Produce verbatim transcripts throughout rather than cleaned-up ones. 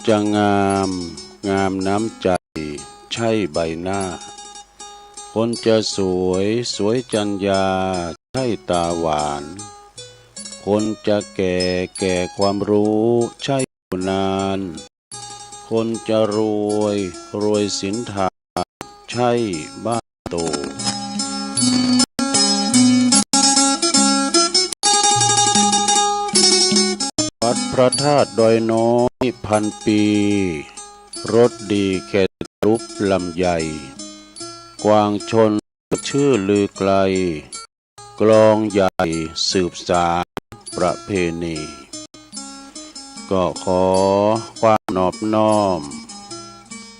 จะงาม งามน้ำใจ ใช่ใบหน้า คนจะสวย สวยจรรยา ใช่ตาหวาน คนจะแก่ แก่ความรู้ ใช่อยู่นาน คนจะรวย รวยศีลธรรม ใช่บ้านโต วัดพระธาตุดอยน้อยพันปี รสดีแครูปลำไย กวางชนชื่อลือไกล กลองใหญ่สืบสานประเพณี ก็ขอความนอบน้อม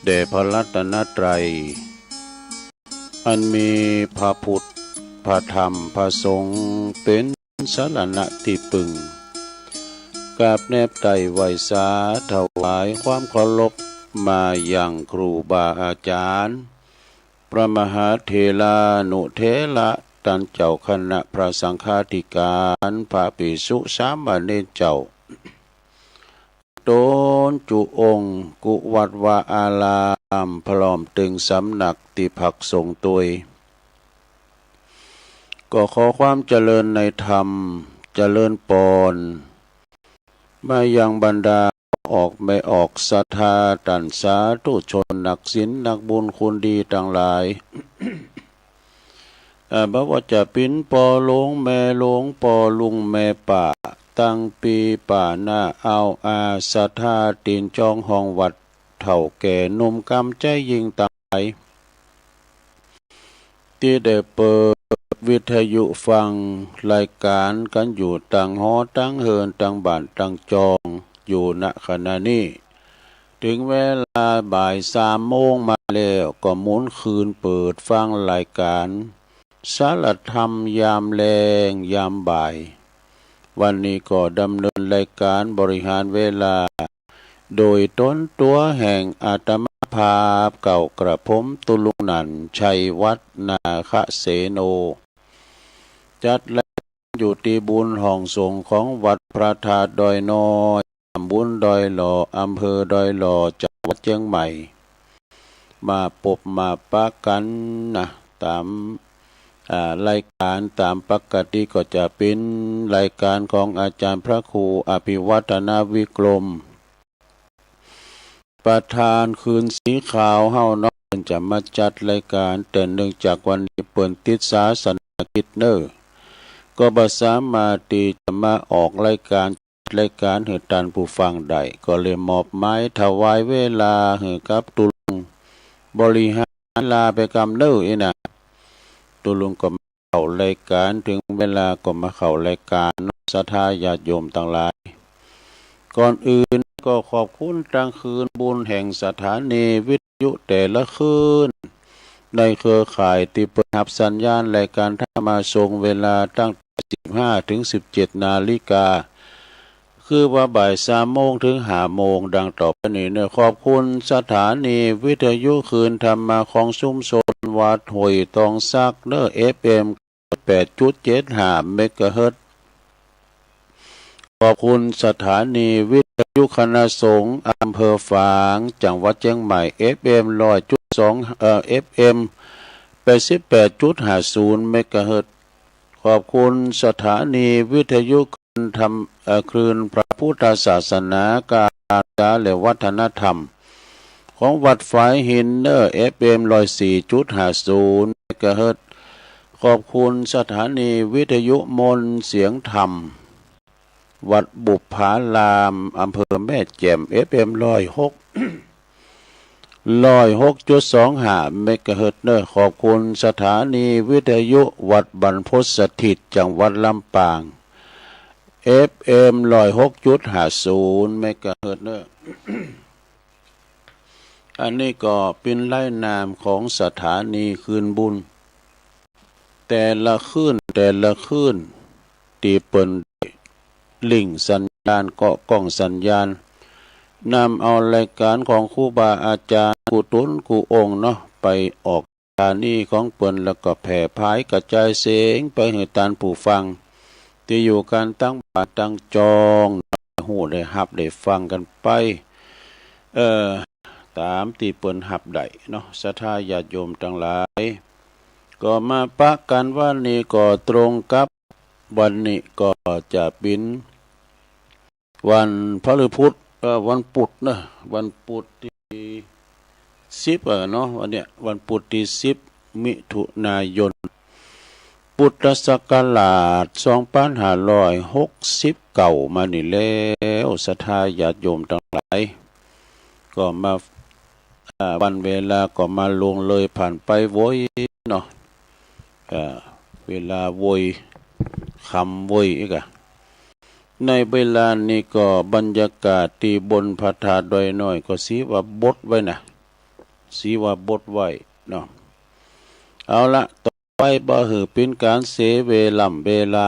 แด่พระรัตนตรัย อันมีพระพุทธ พระธรรม พระสงฆ์เป็นสรณะที่พึ่ง กราบแนบไต่ไหว้สาถวายความเคารพมายังครูบาอาจารย์ พระมหาเถรานุเถระ ต้านเจ้าคณะพระสังฆาธิการ พระภิกษุสามเณรเจ้า ตนจุองค์ กู้วัดวาอาราม พร้อมเถิงสำนักตี้พักสงฆ์ตวย ก็ขอความเจริญในธรรม เจริญปอน มายังบรรดาออกแม่ออกศรัทธา ต้านสาธุชนนักศีลนักบุญคนดีตังหลาย เอ่อ บ่ว่าจะเป๋นป้อหลวงแม่หลวง ป้อลุงแม่ป้า ตังปี้ป้าน้าอาวอา ศรัทธาตี้จองห้องวัด เฒ่าแก่หนุ่มกำใจ๋ยิ่งตังหลาย ตี้ได้เปิดวิทยุฟังรายการกั๋นอยู่ตังหอตังเฮือนตังบ้านตังจองอยู่ ณ ขณะนี้ เถิงเวลาบ่ายสามโมงมาแล้ว ก็หมุนคืนเปิดฟังรายการสารธรรมยามแลงยามบ่าย วันนี้ก็ดำเนินรายการบริหารเวลา โดยตนตั๋วแห่งอาตมาภาพเก่ากระผม ตุลุงหนั่น ชัยวัฒน์ นาคเสโน จัดรายการอยู่ตี้บุญห้องสงฆ์ของวัดพระธาตุดอยน้อย ตำบลดอยหล่อ อำเภอดอยหล่อ จังหวัดเชียงใหม่ มาปบมาปะกั๋นนะ ต๋าม อ่า รายการต๋ามปกติก็จะเป๋นรายการของอาจ๋ารย์พระครูอภิวัฒนวิกรม ประธานคืนสีขาวเฮาเนาะ เปิ้นจะมาจัดรายการ แต่เนื่องจากวันนี้เปิ้นติดศาสนกิจเน่อ ก็บ่สามารถตี้จะมาออกรายการ รายการหื้อต้านผู้ฟังได้ ก็เลยมอบหมายถวายเวลาหื้อกับตุลุงบริหารลาไปกำเน่อ อี้นะ ตุลุงก็มาเข้ารายการ เถิงเวลาก็มาเข้ารายการเนาะ ศรัทธาญาติโยมตังหลาย ก่อนอื่นก็ขอบคุณตังคืนบุญแห่งสถานีวิทยุแต่ละคืน ในเครือข่ายตี้เปิดฮับสัญญาณรายการธรรมะส่งเวลาตั้งแต่สิบห้าเถิงสิบเจ็ดนาฬิกา คือว่าบ่ายสามโมงเถิงห้าโมง ดังต่อไปนี้เน่อ ขอบคุณสถานีวิทยุคลื่นธรรมะของชุมชนวัดห้วยตองสักเน่อ เอฟเอ็ม แปดจุดเจ็ดห้าเมกะเฮิรตซ์ ขอบคุณสถานีวิทยุคณะสงฆ์อำเภอฝาง จังหวัดเชียงใหม่ เอฟเอ็ม ร้อยจุดสอง เอ่อ เอฟเอ็ม แปดสิบแปดจุดห้าศูนย์เมกะเฮิรตซ์ ขอบคุณสถานีวิทยุคลื่นธรรม เอ่อ คลื่นพระพุทธศาสนา การศึกษาและวัฒนธรรม ของวัดฝายหินเน่อ เอฟเอ็ม ร้อยสี่จุดห้าศูนย์เมกะเฮิรตซ์ ขอบคุณสถานีวิทยุมนต์เสียงธรรม วัดบุปผาราม อำเภอแม่แจ่ม เอฟเอ็ม ร้อยหก ร้อยหกจุดสองห้าเมกะเฮิรตซ์เน่อ ขอบคุณสถานีวิทยุวัดบรรพตสถิต จังหวัดลำปาง เอฟเอ็ม ร้อยหกจุดห้าศูนย์เมกะเฮิรตซ์เน่อ อันนี้ก็เป๋นรายนามของสถานีคลื่นบุญ แต่ละคืน แต่ละคืน ตี้เปิ้นได้ลิงก์สัญญาณ เกาะกล้องสัญญาณ นำเอารายการของครูบาอาจ๋ารย์กู้ต๋นกู้องค์เนาะ ไปออกสถานีของเปิ้น แล้วก็แผ่ผายกระจายเสียงไปหื้อต้านผู้ฟัง ตี้อยู่กั๋นตังบ้านตังจอง ฮู้ได้ฮับได้ฟังกั๋นไป เออ ตามตี้เปิ้นฮับได้เนาะ ศรัทธาญาติโยมตังหลาย ก็มาปะกั๋นวันนี้ก็ตรงกับวันนี้ก็จะเป๋นวันพฤหัส เอ่อ วันพุธนะ วันพุธตี้สิบ เออ เนาะ วันเนี้ย วันพุธตี้สิบ มิถุนายน พุทธศักราช สองปันห้าร้อยหกสิบเก้า มานี่แล้ว ศรัทธาญาติโยมตังหลาย ก็มา อ่า วันเวลาก็มาล่วงเลยผ่านไปโว้ยเนาะ อ่า เวลาโว้ย ค่ำโว้ยอีกอะ ในเวลานี้ก็บรรยากาศตี้บนพระธาตุดอยน้อยก็สีว่าบดไว้นะ สีว่าบดไว้เนาะ เอาละ ต่อไปบ่หื้อเป๋นก๋านเสียเวล่ำเวลา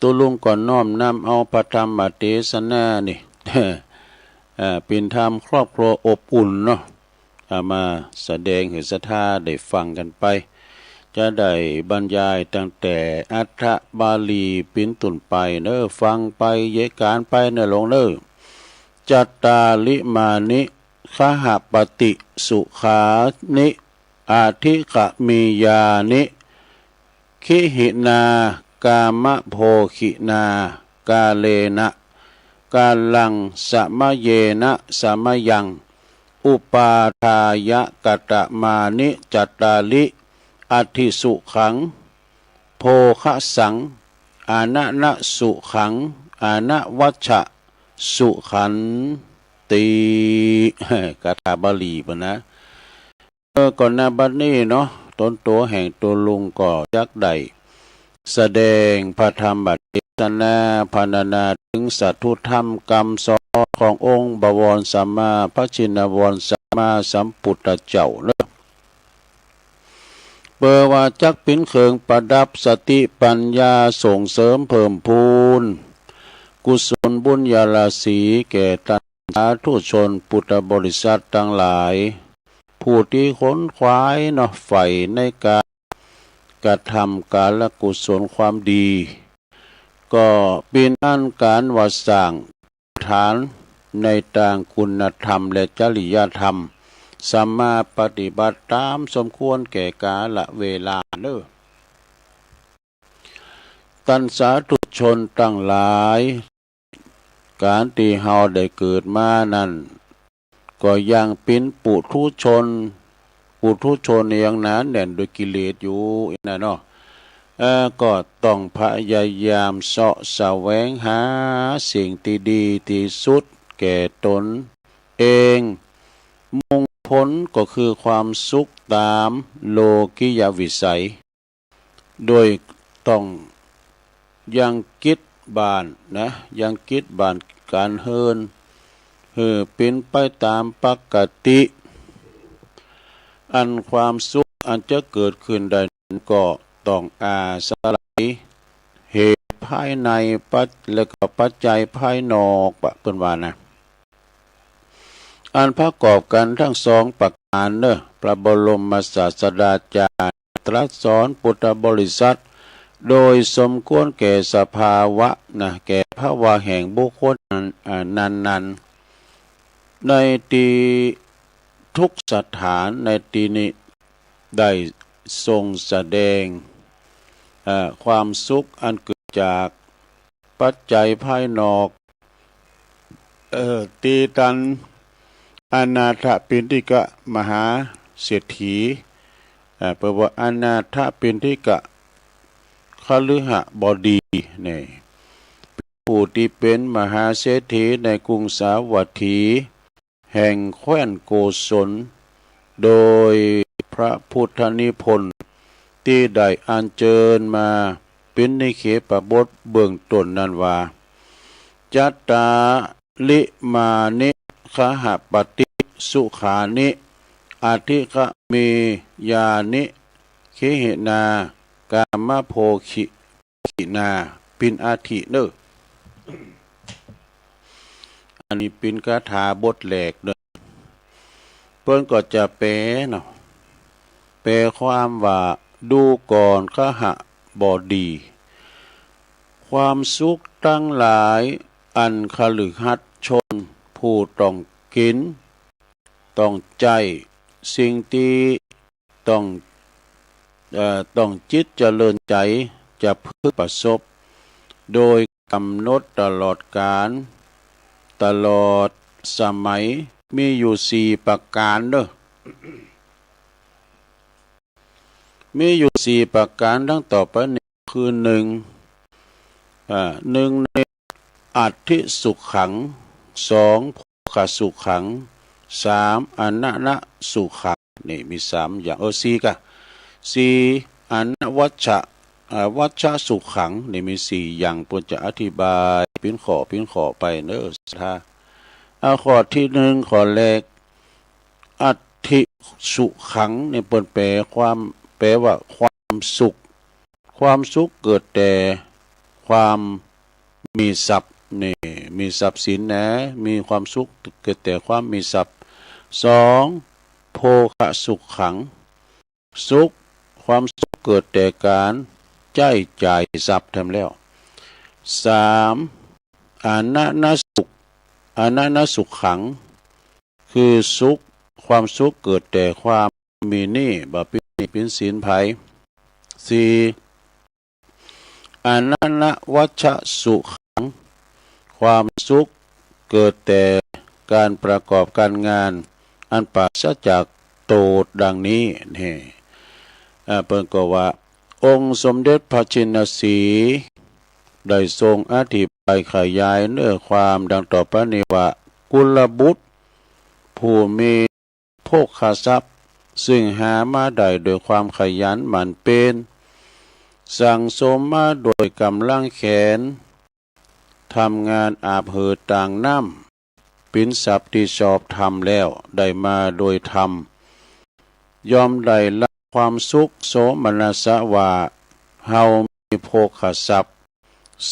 ตุ๊ลุงก็น้อมนำเอาพระธรรมเตสนานี่ อ่า เป๋นธรรมครอบครัวอบอุ่นเนาะ เอามาแสดงหื้อศรัทธาได้ฟังกั๋นไป จะได้บรรยายตั้งแต่อัฏฐบาลีเป๋นต้นไปเนาะ ฟังไปเยกานไปเนาะโยมเนาะ จัตตาริมานิ คหปฏิ สุขานิ อธิกะมียานิ คิหินา กามโภคินา กาเลนะ กาลัง สมเยนะ สมยัง อุปาทายะ กตมานิ จัตตาริ อธิสุขัง โภคสัง อนะนะสุขัง อนะวัชชะสุขันติ คาถาบาลีเปิ้นนะ เออ ก็ณบัดนี้เนาะ ต๋นตั๋วแห่งตุ๊ลุงก็จักได้แสดงพระธรรมเตสนา พรรณนาเถิงสัตถุธรรมกำสอนขององค์บวรสัมมา พระชินวรสัมมาสัมพุทธเจ้าเนาะ เปื้อว่าจักเป๋นเครื่องประดับสติปัญญาส่งเสริมเพิ่มพูนกุศลบุญญาราศีแก่ต้านสาธุชนพุทธบริษัทตังหลาย ผู้ตี้ขนขวายเนาะ ใฝ่ในก๋านกระทำก๋านละกุศลความดี ก็เป๋นอันก๋านว่าสร้างฐานในตางคุณธรรมและจริยธรรม สัมมาปฏิบัติต๋ามสมควรแก่กาลเวลาเนาะ ต้านสาธุชนตังหลาย ก๋านตี้เฮาได้เกิดมานั้น ก็ยังเป๋นปุถุชน ปุถุชนยังหนาแน่นด้วยกิเลสอยู่นะเนาะ เอ่อ ก็ต้องพยายามเสาะแสวงหาสิ่งตี้ดีตี้สุดแก่ต๋นเอง มงคลก็คือความสุขต๋ามโลกิยวิสัย โดยต้องยังกิจบ้านนะ ยังกิจบ้านก๋านเฮือน หื้อเป๋นไปต๋ามปกติ อันความสุขอันจะเกิดขึ้นได้นั้นก็ต้องอาศัยเหตุภายใน ปัจ- แล้วก็ปัจจัยภายนอก ปะ เปิ้นว่านะ อันประกอบกั๋นทั้งสองประก๋านเนาะ พระบรมศาสดาจารย์ตรัสสอนพุทธบริษัท โดยสมควรแก่สภาวะนะ แก่ภาวะแห่งบุคคลนั้น อ่า นั้นๆ ในตี้ทุกสถานในตี้นี้ ได้ทรงแสดง เอ่อ ความสุขอันเกิดจากปัจจัยภายนอก เอ่อ ตี้ต้านอนาถปิณฑิกะมหาเศรษฐี เอ่อ เปิ้นว่าอนาถปิณฑิกะคฤหบดีนี่ ผู้ตี้เป๋นมหาเศรษฐีในกรุงสาวัตถี แห่งแคว้นโกศล โดยพระพุทธนิพนธ์ตี้ได้อัญเจิญมาเป๋นนิเคปบทเบื้องต้นนั้นว่า จัตตาริมานิ คหปฏิ สุขานิ อธิกะมียานิ คิหินา กามโภคิ ขีนา เป๋นอาทิเนาะ อันนี้เป๋นคาถาบทแรกเนาะ เปิ้นก็จะแปลเนาะ แปลความว่า ดูก่อนคหบดี ความสุขตังหลายอันคฤหัสถ์ชนผู้ต้อง กิน ต้องใช้ สิ่งที่ต้อง เอ่อ ต้องจิตเจริญใจ จะพึงประสบ โดยกำหนดตลอดกาล ตลอดสมัย มีอยู่สี่ประการเด้อ มีอยู่สี่ประการดังต่อไปนี้ คือหนึ่ง อ่า หนึ่ง ใน อัตถิสุขัง สอง โภคสุขัง สาม อนันนสุขัง นี่มีสามอย่าง เออ สี่กะ สี่ อนวัชชะ อ่า วัชชสุขัง นี่มีสี่อย่าง เปิ้นจะอธิบายปิ้นข้อปิ้นข้อไปเนอะ ศรัทธา อ่า ข้อที่หนึ่ง ข้อแรก อัตถิสุขัง นี่เปิ้นแปลความ แปลว่าความสุข ความสุขเกิดแต่ความมีทรัพย์ นี่ มีทรัพย์สินนะ มีความสุขเกิดแต่ความมีทรัพย์ สอง โภคสุขัง สุข ความสุขเกิดแต่การใช้จ่ายทรัพย์แถมแล้ว สาม อนันนสุข อนันนสุขัง คือสุข ความสุขเกิดแต่ความมีหนี้ บ่เป็นหนี้เป็นสินไผ สี่ อนันนวัชชสุขัง ความสุขเกิดแต่การประกอบการงานอันปราศจากโทษดังนี้ นี่ อ่า เปิ้นก็ว่า องค์สมเด็จพระชินสีห์ ได้ทรงอธิบายขยายเนื้อความดังต่อไปนี้ว่า กุลบุตร ผู้มีโภคทรัพย์ ซึ่งหามาได้โดยความขยันหมั่นเพียร สั่งสมมาโดยกำลังแขน ทำงานอาบเหงื่อต่างน้ำ เป็นทรัพย์ที่ชอบธรรมแล้ว ได้มาโดยธรรม ย่อมได้รับความสุขโสมนัสว่า เฮามีโภคทรัพย์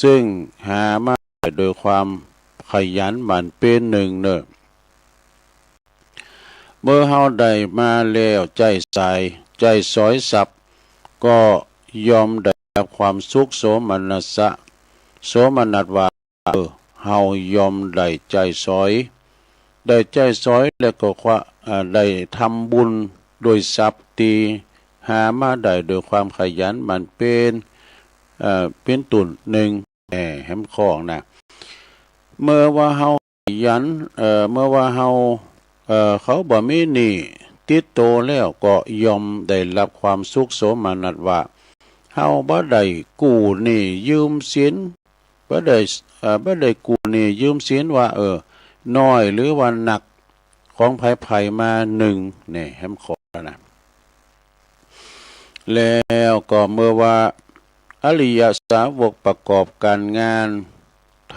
ซึ่งหามาได้โดยความขยันหมั่นเพียร หนึ่ง เน่อ เมื่อเฮาได้มาแล้วใช้สาย ใช้สอยทรัพย์ ก็ย่อมได้รับความสุขโสมนัส โสมนัสว่า เออ เฮาย่อมได้ใช้สอย ได้ใช้สอยแล้วก็ความ อ่า ได้ทำบุญด้วยทรัพย์ที่หามาได้โดยความขยันหมั่นเพียร เอ่อ เป็นต้น หนึ่ง แหม แหมข้อนะ เมื่อว่าเฮาขยัน เอ่อ เมื่อว่าเฮา เอ่อ เขาบ่มีหนี้ติดตัวแล้วก็ย่อมได้รับความสุขโสมนัสว่า เฮาบ่ได้กู้หนี้ยืมสิน บ่ได้ เอ่อ บ่ได้กู้หนี้ยืมสินว่า เออ น้อยหรือว่าหนัก ของไผๆมา หนึ่ง นี่ แหมข้อแล้วนะ แล้วก็เมื่อว่าอริยสาวกประกอบการงาน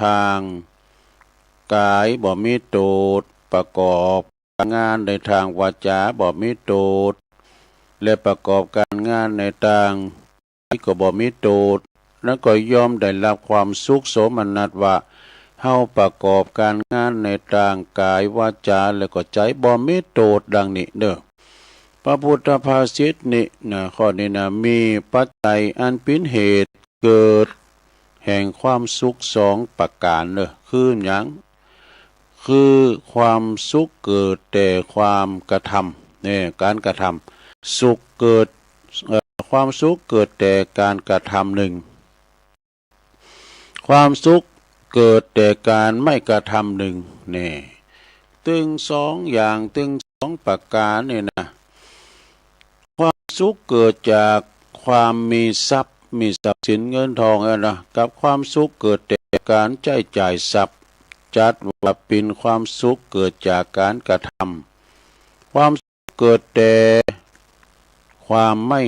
ทางกายบ่มีโทษ ประกอบการงานในทางวาจาบ่มีโทษ และประกอบการงานในทาง ก็บ่มีโทษ นั้นก็ย่อมได้รับความสุขโสมนัสว่า เฮาประกอบการงานในทางกายวาจาและก็ใจบ่มีโทษดังนี้เด้อ พระพุทธภาษิตนี้นะ ข้อนี้นะ มีปัจจัยอันเป็นเหตุเกิดแห่งความสุขสองประการเด้อ คือหยัง คือความสุขเกิดแต่ความกระทำ เนี่ย การกระทำ สุขเกิด เอ่อ ความสุขเกิดแต่การกระทำ หนึ่ง ความสุขเกิดแต่การไม่กระทำ หนึ่ง เนี่ย ตึงสองอย่าง ตึงสองประการนี่นะ ความสุขเกิดจากความมีทรัพย์ มีทรัพย์สินเงินทองอะนะ กับความสุขเกิดแต่การใช้จ่ายทรัพย์ จัดว่าเป็นความสุขเกิดจากการกระทำ ความสุขเกิดแต่ความไม่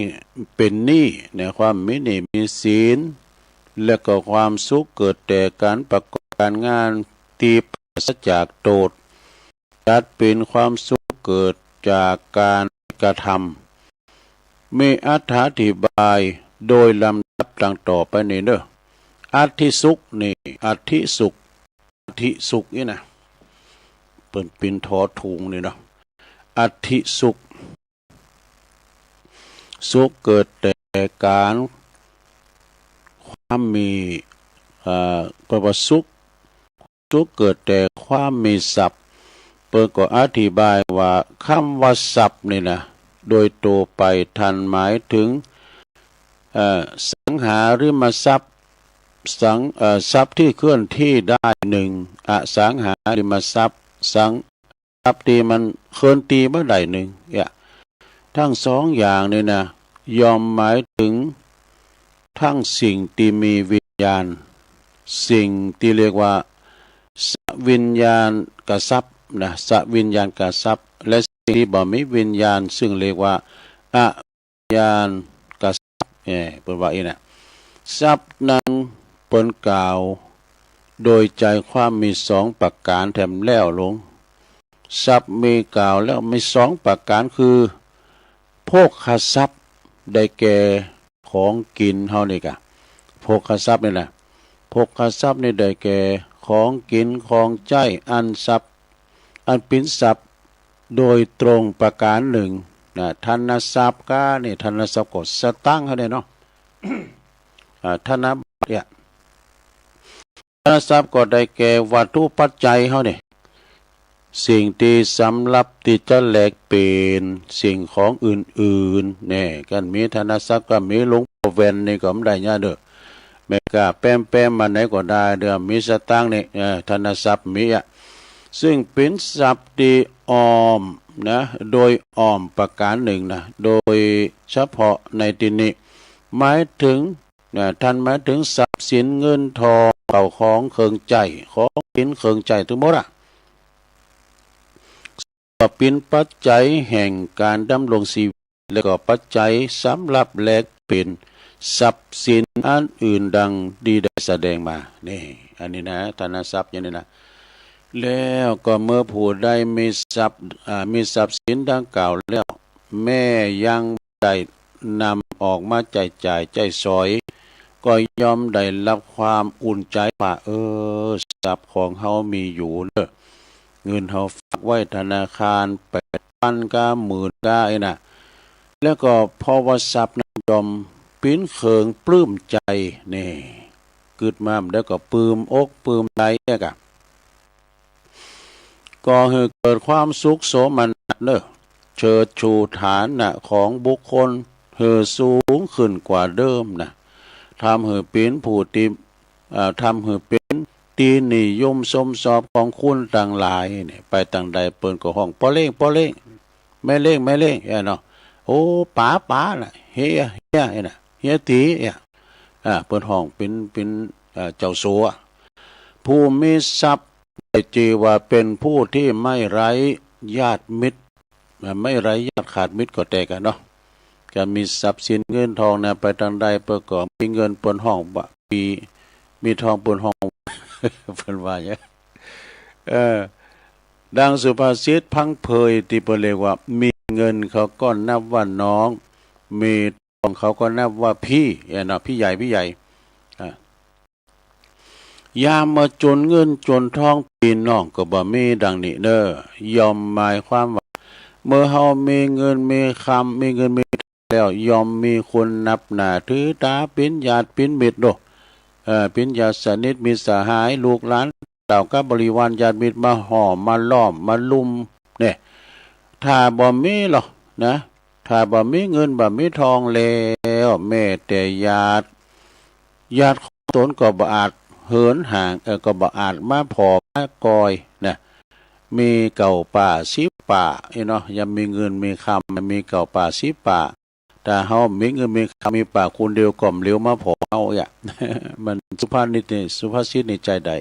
เป็นหนี้ ในความมีหนี้มีสิน และก็ความสุขเกิดแต่การประกอบการงานที่ปราศจากโทษ จัดเป็นความสุขเกิดจากการกระทำ มีอรรถาธิบายโดยลำดับดังต่อไปนี้เด้อ อัตถิสุขนี่ อัตถิสุข อัตถิสุขนี่นะ เปิ้นเป็นทอถุงนี่เนาะ อัตถิสุข สุขเกิดแต่การความมี เอ่อ เปิ้นว่าสุข สุขเกิดแต่ความมีทรัพย์ เปิ้น ปิดก็อธิบายว่าคำว่าทรัพย์นี่นะ โดยตัวไปท่านหมายถึง เอ่อ สังหาริมทรัพย์ สัง เอ่อ ทรัพย์ที่เคลื่อนที่ได้หนึ่ง อสังหาริมทรัพย์ สัง ทรัพย์ที่มันเคลื่อนที่บ่ได้หนึ่ง เนี่ย ทั้งสองอย่างนี่นะ ย่อมหมายถึงทั้งสิ่งที่มีวิญญาณ สิ่งที่เรียกว่าสวิญญาณกทรัพย์นะ สวิญญาณกทรัพย์ และสิ่งที่บ่มีวิญญาณ ซึ่งเรียกว่าอวิญญาณกทรัพย์ เอ่อ เปิ้นว่าอี้นะ ทรัพย์นั้นเปิ้นกล่าวโดยใจความมีสองประการแถมแล้วลง ทรัพย์มีกล่าวแล้วมีสองประการคือ โภคทรัพย์ได้แก่ของกินเฮานี่กะ โภคทรัพย์นี่แหละ โภคทรัพย์นี่ได้แก่ของกินของใช้ อันทรัพย์ อันเป็นทรัพย์โดยตรงประการหนึ่งนะ ธนทรัพย์กะนี่ ธนทรัพย์ก็สตางค์เฮาเนี่ยเนาะ อ่า ธนบัตรเนี่ย ธนทรัพย์ก็ได้แก่วัตถุปัจจัยเฮาเนี่ย สิ่งที่สำหรับที่จะแลกเปลี่ยนสิ่งของอื่นๆ เนี่ย กันมีธนทรัพย์ก็มีหลวงพ่อแว่นนี่ก็บ่ได้ยากเด้อ แม่กาแป้มๆ มาไหนก็ได้เด้อ มีสตางค์นี่ เอ่อ ธนทรัพย์มีอะ ซึ่งเป็นทรัพย์ที่อ้อมนะ โดยอ้อมประการหนึ่งนะ โดยเฉพาะในที่นี้ หมายถึงนะ ท่านหมายถึงทรัพย์สินเงินทอง เข้าของเครื่องใช้ ของกินเครื่องใช้ทั้งหมดอะ ก็เป็นปัจจัยแห่งการดำรงชีวิต และก็ปัจจัยสำหรับแลกเปลี่ยนทรัพย์สินอันอื่นดังที่ได้แสดงมา นี่ อันนี้นะ ธนทรัพย์อย่างนี้นะ แล้วก็เมื่อผู้ใดมีทรัพย์ อ่า มีทรัพย์สินดังกล่าวแล้ว แม้ยังได้นำออกมาใช้จ่ายใช้สอย ก็ย่อมได้รับความอุ่นใจว่า เออ ทรัพย์ของเฮามีอยู่เนอะ เงินเฮาฝากไว้ธนาคารแปดพันกาหมื่นกาไอ้น่ะ แล้วก็เพราะว่าทรัพย์นั้นย่อมเป็นเครื่องปลื้มใจ นี่ กึ๊ดมาแล้วก็ปลื้มอกปลื้มใจเนี่ยกะ ก่อหื้อเกิดความสุขโสมนัสเนอะ เชิดชูฐานะของบุคคลหื้อสูงขึ้นกว่าเดิมนะ ทำหื้อเป็นผู้ที่ อ่า ทำหื้อเป็นที่นิยมชมชอบของคนทั้งหลายเนี่ย ไปตางใดเปิ้นก็ฮ้องป้อเล้ง ป้อเล้ง แม่เล้ง แม่เล้ง เอ้ยเนาะ โอ้ ป๋า ป๋าน่ะ เฮีย เฮีย เอ้ยน่ะ เฮียตี๋ เอ้ย อ่า เปิ้นฮ้องเป็น เป็น เอ่อ เจ้าสัว ผู้มีทรัพย์ได้ชื่อว่าเป็นผู้ที่ไม่ไร้ญาติมิตร อ่า ไม่ไร้ญาติขาดมิตรก็แตกอะเนาะ การมีทรัพย์สินเงินทองนะ ไปตางใดเปิ้นก็มีเงินเปิ้นฮ้องว่า มี มีทองเปิ้นฮ้อง เปิ้นว่าอย่างเงี้ย เออ ดังสุภาษิตพังเพยตี้เปิ้นเรียกว่า มีเงินเขาก็นับว่าน้อง มีทองเขาก็นับว่าพี่ เอ้ยเนาะ พี่ใหญ่ พี่ใหญ่ อ่ะ ยามเมื่อจนเงินจนทองปี้น้องก็บ่มีดังนี้เนอะ ย่อมหมายความว่า เมื่อเฮามีเงินมีคำ มีเงินมีทองแล้ว ย่อมมีคนนับหน้าถือต๋า เป็นญาติเป็นมิตรโด เอ่อ เป็นญาติสนิทมิตรสหาย ลูกหลาน เหล่ากับบริวารญาติมิตรมาห้อมมาล้อมมาลุมเนี่ย ถ้าบ่มีหรอกนะ ถ้าบ่มีเงินบ่มีทองแล้ว แม้แต่ญาติ ญาติของตนก็บ่อาจเหินห่าง เออ ก็บ่อาจมาผ่อมากอยนะ มีเก้าป้าสิบป้า เอ้ยเนาะ ยามมีเงินมีคำ มีเก้าป้าสิบป้า ถ้าเฮามีเงินมีคำมีป้าคนเดียวก็บ่เหลียวมาผ่อเฮาอ่ะ มันสุภาษิตนี่ สุภาษิตนี่ใจ๊ได้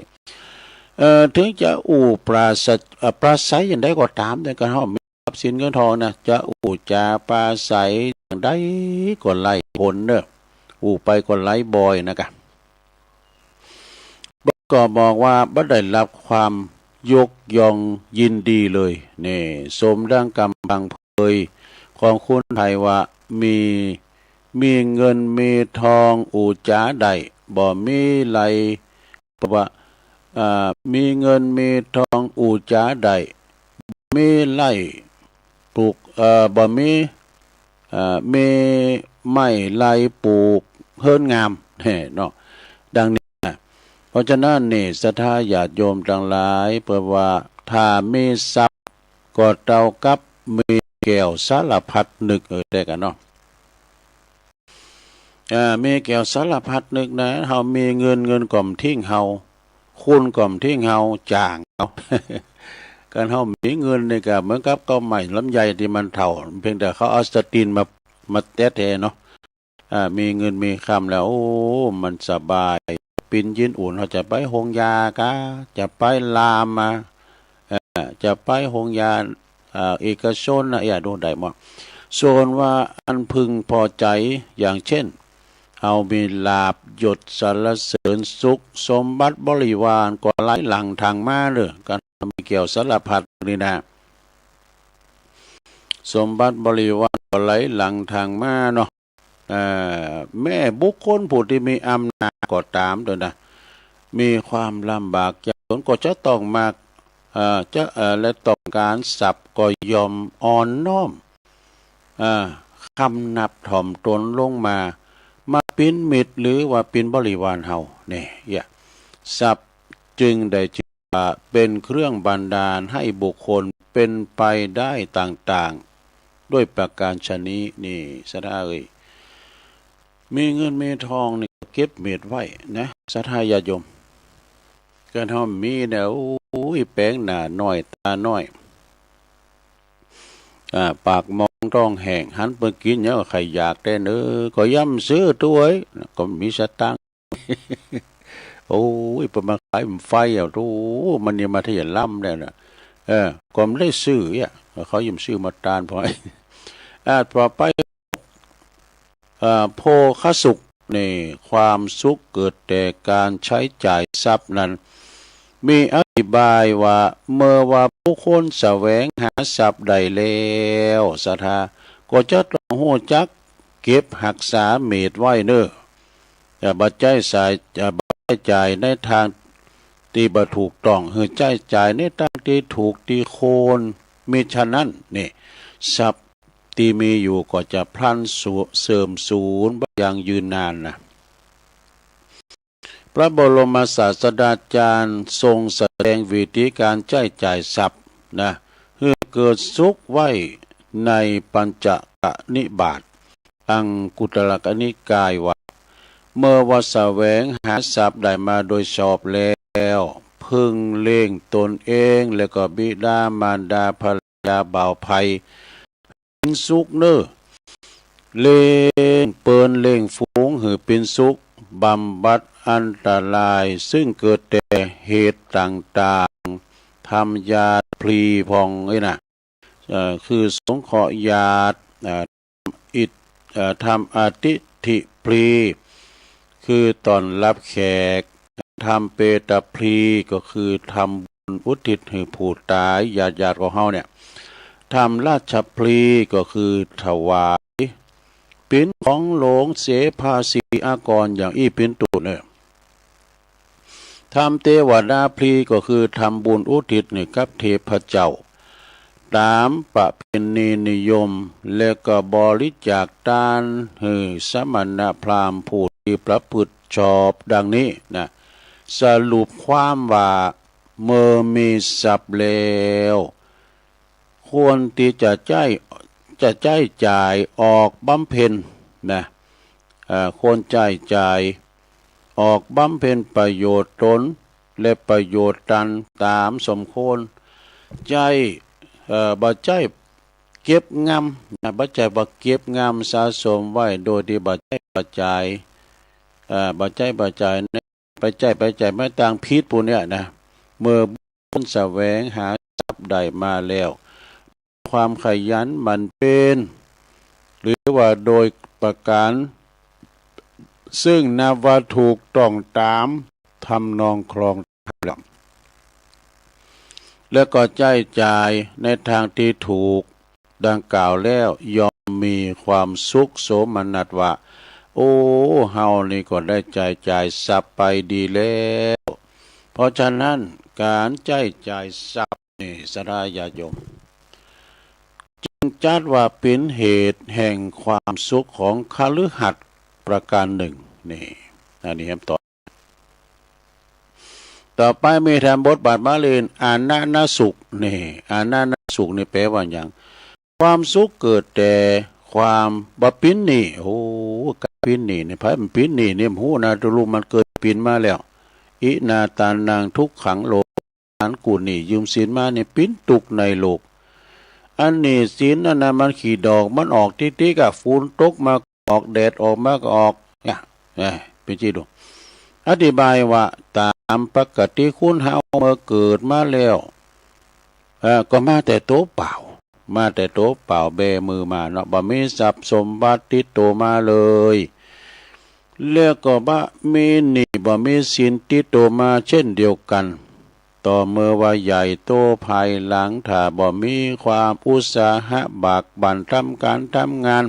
เอ่อ ถึงจะอู้ปราศ เอ่อ ปราศรัยอย่างใดก็ต๋าม แต่ก็เฮามีทรัพย์สินเงินทองนะ จะอู้จ๋าปราศรัยอย่างใดก็ไร้ผลเนอะ อู้ไปก็ไร้บ่อยนะกะ ก็บอกว่าบ่ได้รับความยกย่องยินดีเลย นี่ สมดังกำพังเพยของคนไทยว่า มี มีเงินมีทองอู้จ๋าได้ บ่มีไหล เพราะว่า อ่า มีเงินมีทองอู้จ๋าได้ มีไร่ปลูก เอ่อ บ่มี เอ่อ มีไม้ไร่ปลูกเฮือนงาม แน่เนาะ ดังนี้นะ เพราะฉะนั้นนี่ ศรัทธาญาติโยมทั้งหลาย เปิ้นว่าถ้ามีทรัพย์ ก็เต้ากับมีแก้วสารพัดนึก เออ แต่กันเนาะ เอ่อ มีแก้วสารพัดนึกนะ เฮามีเงิน เงินก็บ่ถิ้งเฮา คนก็บ่ถิ้งเฮา จ้างเอา คันเฮามีเงินนี่ก็เหมือนกับเก๊าไม้ลำไยที่มันเฒ่า เพียงแต่เขาเอาสะตีนมา มาแตะแทนเนาะ อ่า มีเงินมีคำแล้ว โอ้ มันสบาย ปินยินอุ่น เฮาจะไปโฮงยาก็ จะไปลามมา เอ่อ จะไปโฮงยา เอ่อ เอกชนนะ อย่าดูได้หมด ส่วนว่าอันพึงพอใจ อย่างเช่น เฮามีลาภยศสรรเสริญสุข สมบัติบริวารก็ไหลหลั่งทางมาเด้อ การมีแก้วสารพัดนี่นะ สมบัติบริวารก็ไหลหลั่งทางมาเนาะ เอ่อ แม้บุคคลผู้ที่มีอำนาจก็ตามเถอะนะ มีความลำบากยากจนก็จะต้องมา เอ่อ จะ เอ่อ และต้องการทรัพย์ก็ยอมอ่อนน้อม เอ่อ คำนับถ่อมตนลงมา มาปินมิตรหรือว่าปินบริวารเฮา เนี่ย ทรัพย์จึงได้ชื่อว่าเป็นเครื่องบันดาลให้บุคคลเป็นไปได้ต่างๆ ด้วยประการฉะนี้ นี่ ศรัทธาเอ่ย มีเงินมีทองนี่ก็เก็บเม็ดไว้นะ ศรัทธาญาติโยม คันเฮามีเนี่ย โอ้ย แป๋งหน้าน้อยตาน้อย อ่า ปากมองท้องแห้ง หันไปกินหยังก็ใค่อยากแต๊เน้อ ก็ย่ำซื้อตัวเอ้ย ก็มีสตางค์ โอ้ย เปิ้นมาขายไฟอ่ะ โธ่ มันนี่มาเทียนลำเนี่ยนะ เออ ก็บ่ได้ซื้ออ่ะ เขาย่ำซื้อมาตานพอ อ่า ต่อไป เอ่อ โภคสุข นี่ ความสุขเกิดแต่การใช้จ่ายทรัพย์นั้น มีอธิบายว่า เมื่อว่าบุคคลแสวงหาทรัพย์ได้แล้ว ศรัทธา ก็จะต้องฮู้จักเก็บฮักษาเม็ดไว้เน้อ อย่าบ่ใจ๊สาย อย่าบ่ใจ๊จ่ายในทางที่บ่ถูกต้อง หื้อใจ๊จ่ายในทางที่ถูกที่ควร มิฉะนั้น นี่ ทรัพย์ ที่มีอยู่ก็จะพลันสู- เสื่อมสูญไปอย่างยืนนานนะ พระบรมศาสดาจารย์ทรงแสดงวิธีการใช้จ่ายทรัพย์นะ หื้อเกิดสุขไว้ในปัญจกนิบาต อังคุตรกนิกายว่า เมื่อว่าแสวงหาทรัพย์ได้มาโดยชอบแล้ว พึงเลี้ยงตนเอง และก็บิดามารดา ภรรยา บ่าวไพร่ เป็นสุขเน้อ เลี้ยงเปิ้นเลี้ยงฝูงหื้อเป็นสุข บำบัดอันตรายซึ่งเกิดแต่เหตุต่างๆ ทำยาพลีพ่องเอ้ยนะ เอ่อ คือสงเคราะห์ญาติ เอ่อ อิท- เอ่อ ทำอติถพลี คือต้อนรับแขก ทำเปตพลี ก็คือทำบุญอุทิศหื้อผู้ต๋าย ญาติๆ ของเฮาเนี่ย ทำราชพลี ก็คือถวาย เป๋นของหลวงเสียภาษีอากรอย่างอี้เป๋นต้นเน้อ ทำเตวดาพลี ก็คือทำบุญอุทิศหื้อกับเทพเจ้า ต๋ามประเพณีนิยม และก็บริจาคตานหื้อสมณพราหมณ์ผู้ที่ประพฤติชอบดังนี้นะ สรุปความว่า เมื่อมีทรัพย์แล้ว ควรที่จะใจ๊- จะใจ๊จ่ายออกบำเพ็ญนะ เอ่อ ควรใจ๊จ่ายออกบำเพ็ญประโยชน์ตน และประโยชน์ตันต๋ามสมควร ใจ๊ เอ่อ บ่ใจ๊เก็บงำนะ บ่ใจ๊ว่าเก็บงำสะสมไว้โดยที่บ่ใจ๊บ่จ่าย เอ่อ บ่ใจ๊บ่จ่ายใน ไปใจ๊ไปจ่ายมาตางผิดปู้นเนี่ยนะ เมื่อบุคคลแสวงหาทรัพย์ได้มาแล้ว ความขยันหมั่นเพียร หรือว่าโดยประการ ซึ่งนับว่าถูกต้องต๋ามทำนองครองธรรมแล้ว และก็ใจ๊จ่ายในทางที่ถูกดังกล่าวแล้ว ย่อมมีความสุขโสมนัสว่า โอ้ เฮานี่ก็ได้ใจ๊จ่ายทรัพย์ไปดีแล้ว เพราะฉะนั้นการใจ๊จ่ายทรัพย์นี่ ศรัทธาญาติโยม จึงจัดว่าเป๋นเหตุแห่งความสุขของคฤหัสถ์ประการหนึ่ง นี่ อันนี้แหมต่อ ต่อไปมีแถมบทบาทมาเล่น อานะนสุข นี่ อานะนสุข นี่แปลว่าหยัง ความสุขเกิดแต่ความบ่ปินหนี้ โอ้ การปินหนี้นี่ ไผมันปินหนี้นี่ มันฮู้นะ ตัวลูกมันเกิดปินมาแล้ว อินาทานังทุกขังโล อันกู้หนี้ยืมสินมานี่ ปินทุกข์ในโลก อันหนี้สินนั่นนะ มันขี้ดอก มันออกติ๊กๆ อะ ฝนตกมาก็ออก แดดออกมาก็ออก เนี่ย เอ้ย เป็นจี้ดู อธิบายว่า ตามปกติคนเฮาเมื่อเกิดมาแล้ว เอ่อ ก็มาแต่ตัวเปล่า มาแต่ตัวเปล่า แบมือมาเนาะ บ่มีทรัพย์สมบัติติดตัวมาเลย แล้วก็บ่มีหนี้ บ่มีสินติดตัวมาเช่นเดียวกัน ต่อเมื่อว่าใหญ่โตภายหลัง ถ้าบ่มีความอุตสาหะบากบั่นทำการทำงาน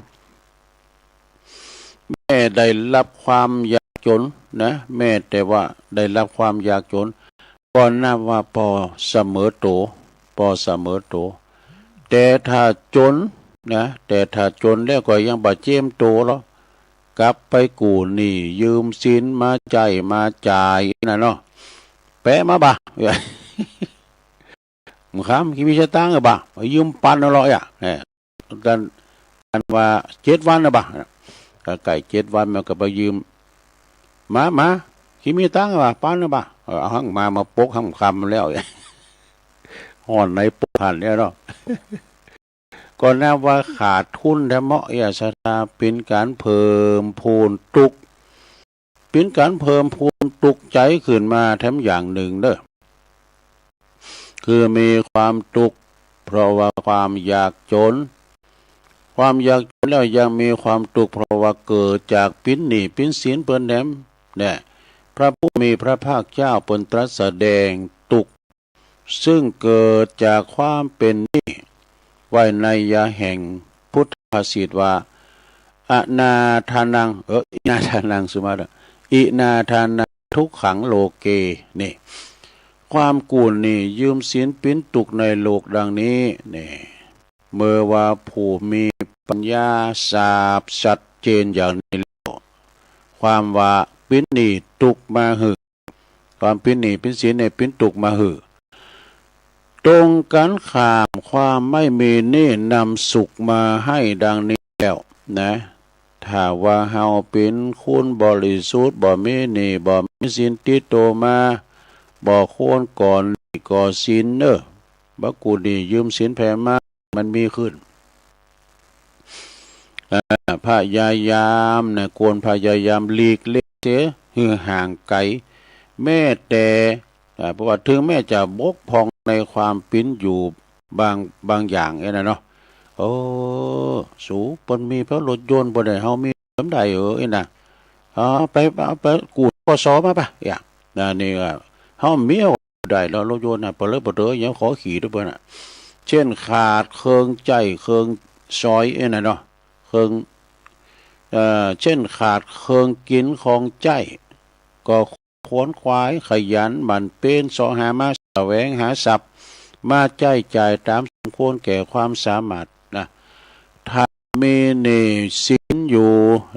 แม้ได้รับความยากจนนะ แม้แต่ว่าได้รับความยากจน ก็นับว่าปอเสมอโต ปอเสมอโต แต่ถ้าจนนะ แต่ถ้าจนแล้วก็ยังบ่เจียมโตหรอก กลับไปกู้หนี้ยืมสินมาใจ๊มาจ่ายนะเนาะ แปะมาบ่า มึงคำ ขี้มีสตางค์บ่า ยืมปันเอาเลยอะ เออ กัน กันว่าเจ็ดวันนะบ่า ก็ใกล้เจ็ดวันมันก็ไปยืม มา มา ขี้มีตังค์บ่า ปันนะบ่า เออ เอาหั่งมา มาปกหั่งคำแล้ว ห่อนในปกหั่นเนี่ยเนาะ ก็นับว่าขาดทุนแท้เหมาะ อย่าศรัทธา เป็นการเพิ่มพูนทุกข์ เป็นการเพิ่มพูนทุกข์ใจขึ้นมาแถมอย่างหนึ่งเด้อ คือมีความทุกข์เพราะว่าความยากจน ความยากจนแล้วยังมีความทุกข์เพราะว่าเกิดจากปินหนี้ปินสินเปิ้นแถม เนี่ย พระผู้มีพระภาคเจ้าเปิ้นตรัสแสดงทุกข์ ซึ่งเกิดจากความเป็นหนี้ ไว้นัยยะแห่งพุทธภาษิตว่า อนาทานัง เออ อินาทานัง สุมาเตอร์ อินาทานังทุกขังโลเก นี่ ความกู้หนี้ยืมสินปินทุกข์ในโลกดังนี้ นี่ เมื่อว่าผู้มีปัญญาทราบชัดเจนอย่างนี้แล้ว ความว่าปินหนี้ทุกข์มาหื้อ ความปินหนี้ปินสินเนี่ยปินทุกข์มาหื้อ ตรงกันข้ามความไม่มีหนี้นำสุขมาให้ดังนี้แล้วนะ ถ้าว่าเฮาเป็นคนบริสุทธิ์ บ่มีหนี้ บ่มีสินติดตัวมา บ่ควรก่อหนี้ก่อสินเนอะ บ่กู้หนี้ยืมสินไผมา มันมีขึ้น อ่า พยายามนะ ควรพยายามหลีกเลี่ยงเสียหื้อห่างไกล แม้แต่ อ่า เพราะว่าถึงแม้จะบกพร่องในความเป็นอยู่บาง บางอย่างเนี่ยนะเนาะ โอ้ สูเปิ้นมีพระรถยนต์บ่ได้ เฮามีบ่ได้ เออ ไอ้นะ เอาไป เอาไปกู้ ธ.ก.ส. มาปะ อย่าง นะ นี่ก็ เฮามี ได้แล้ว รถยนต์น่ะ เปลือกเปลือกยังขอขี่ด้วยเปิ้นน่ะ เช่น ขาดเครื่องใจ๊เครื่องสอย เอ้ย น่ะเนาะ เครื่อง เอ่อ เช่น ขาดเครื่องกินของใจ๊ ก็ขวนขวายขยันหมั่นเพียรเสาะหามา แสวงหาทรัพย์ มาใจ๊จ่ายตามสมควรแก่ความสามารถนะ ถ้ามีหนี้สินอยู่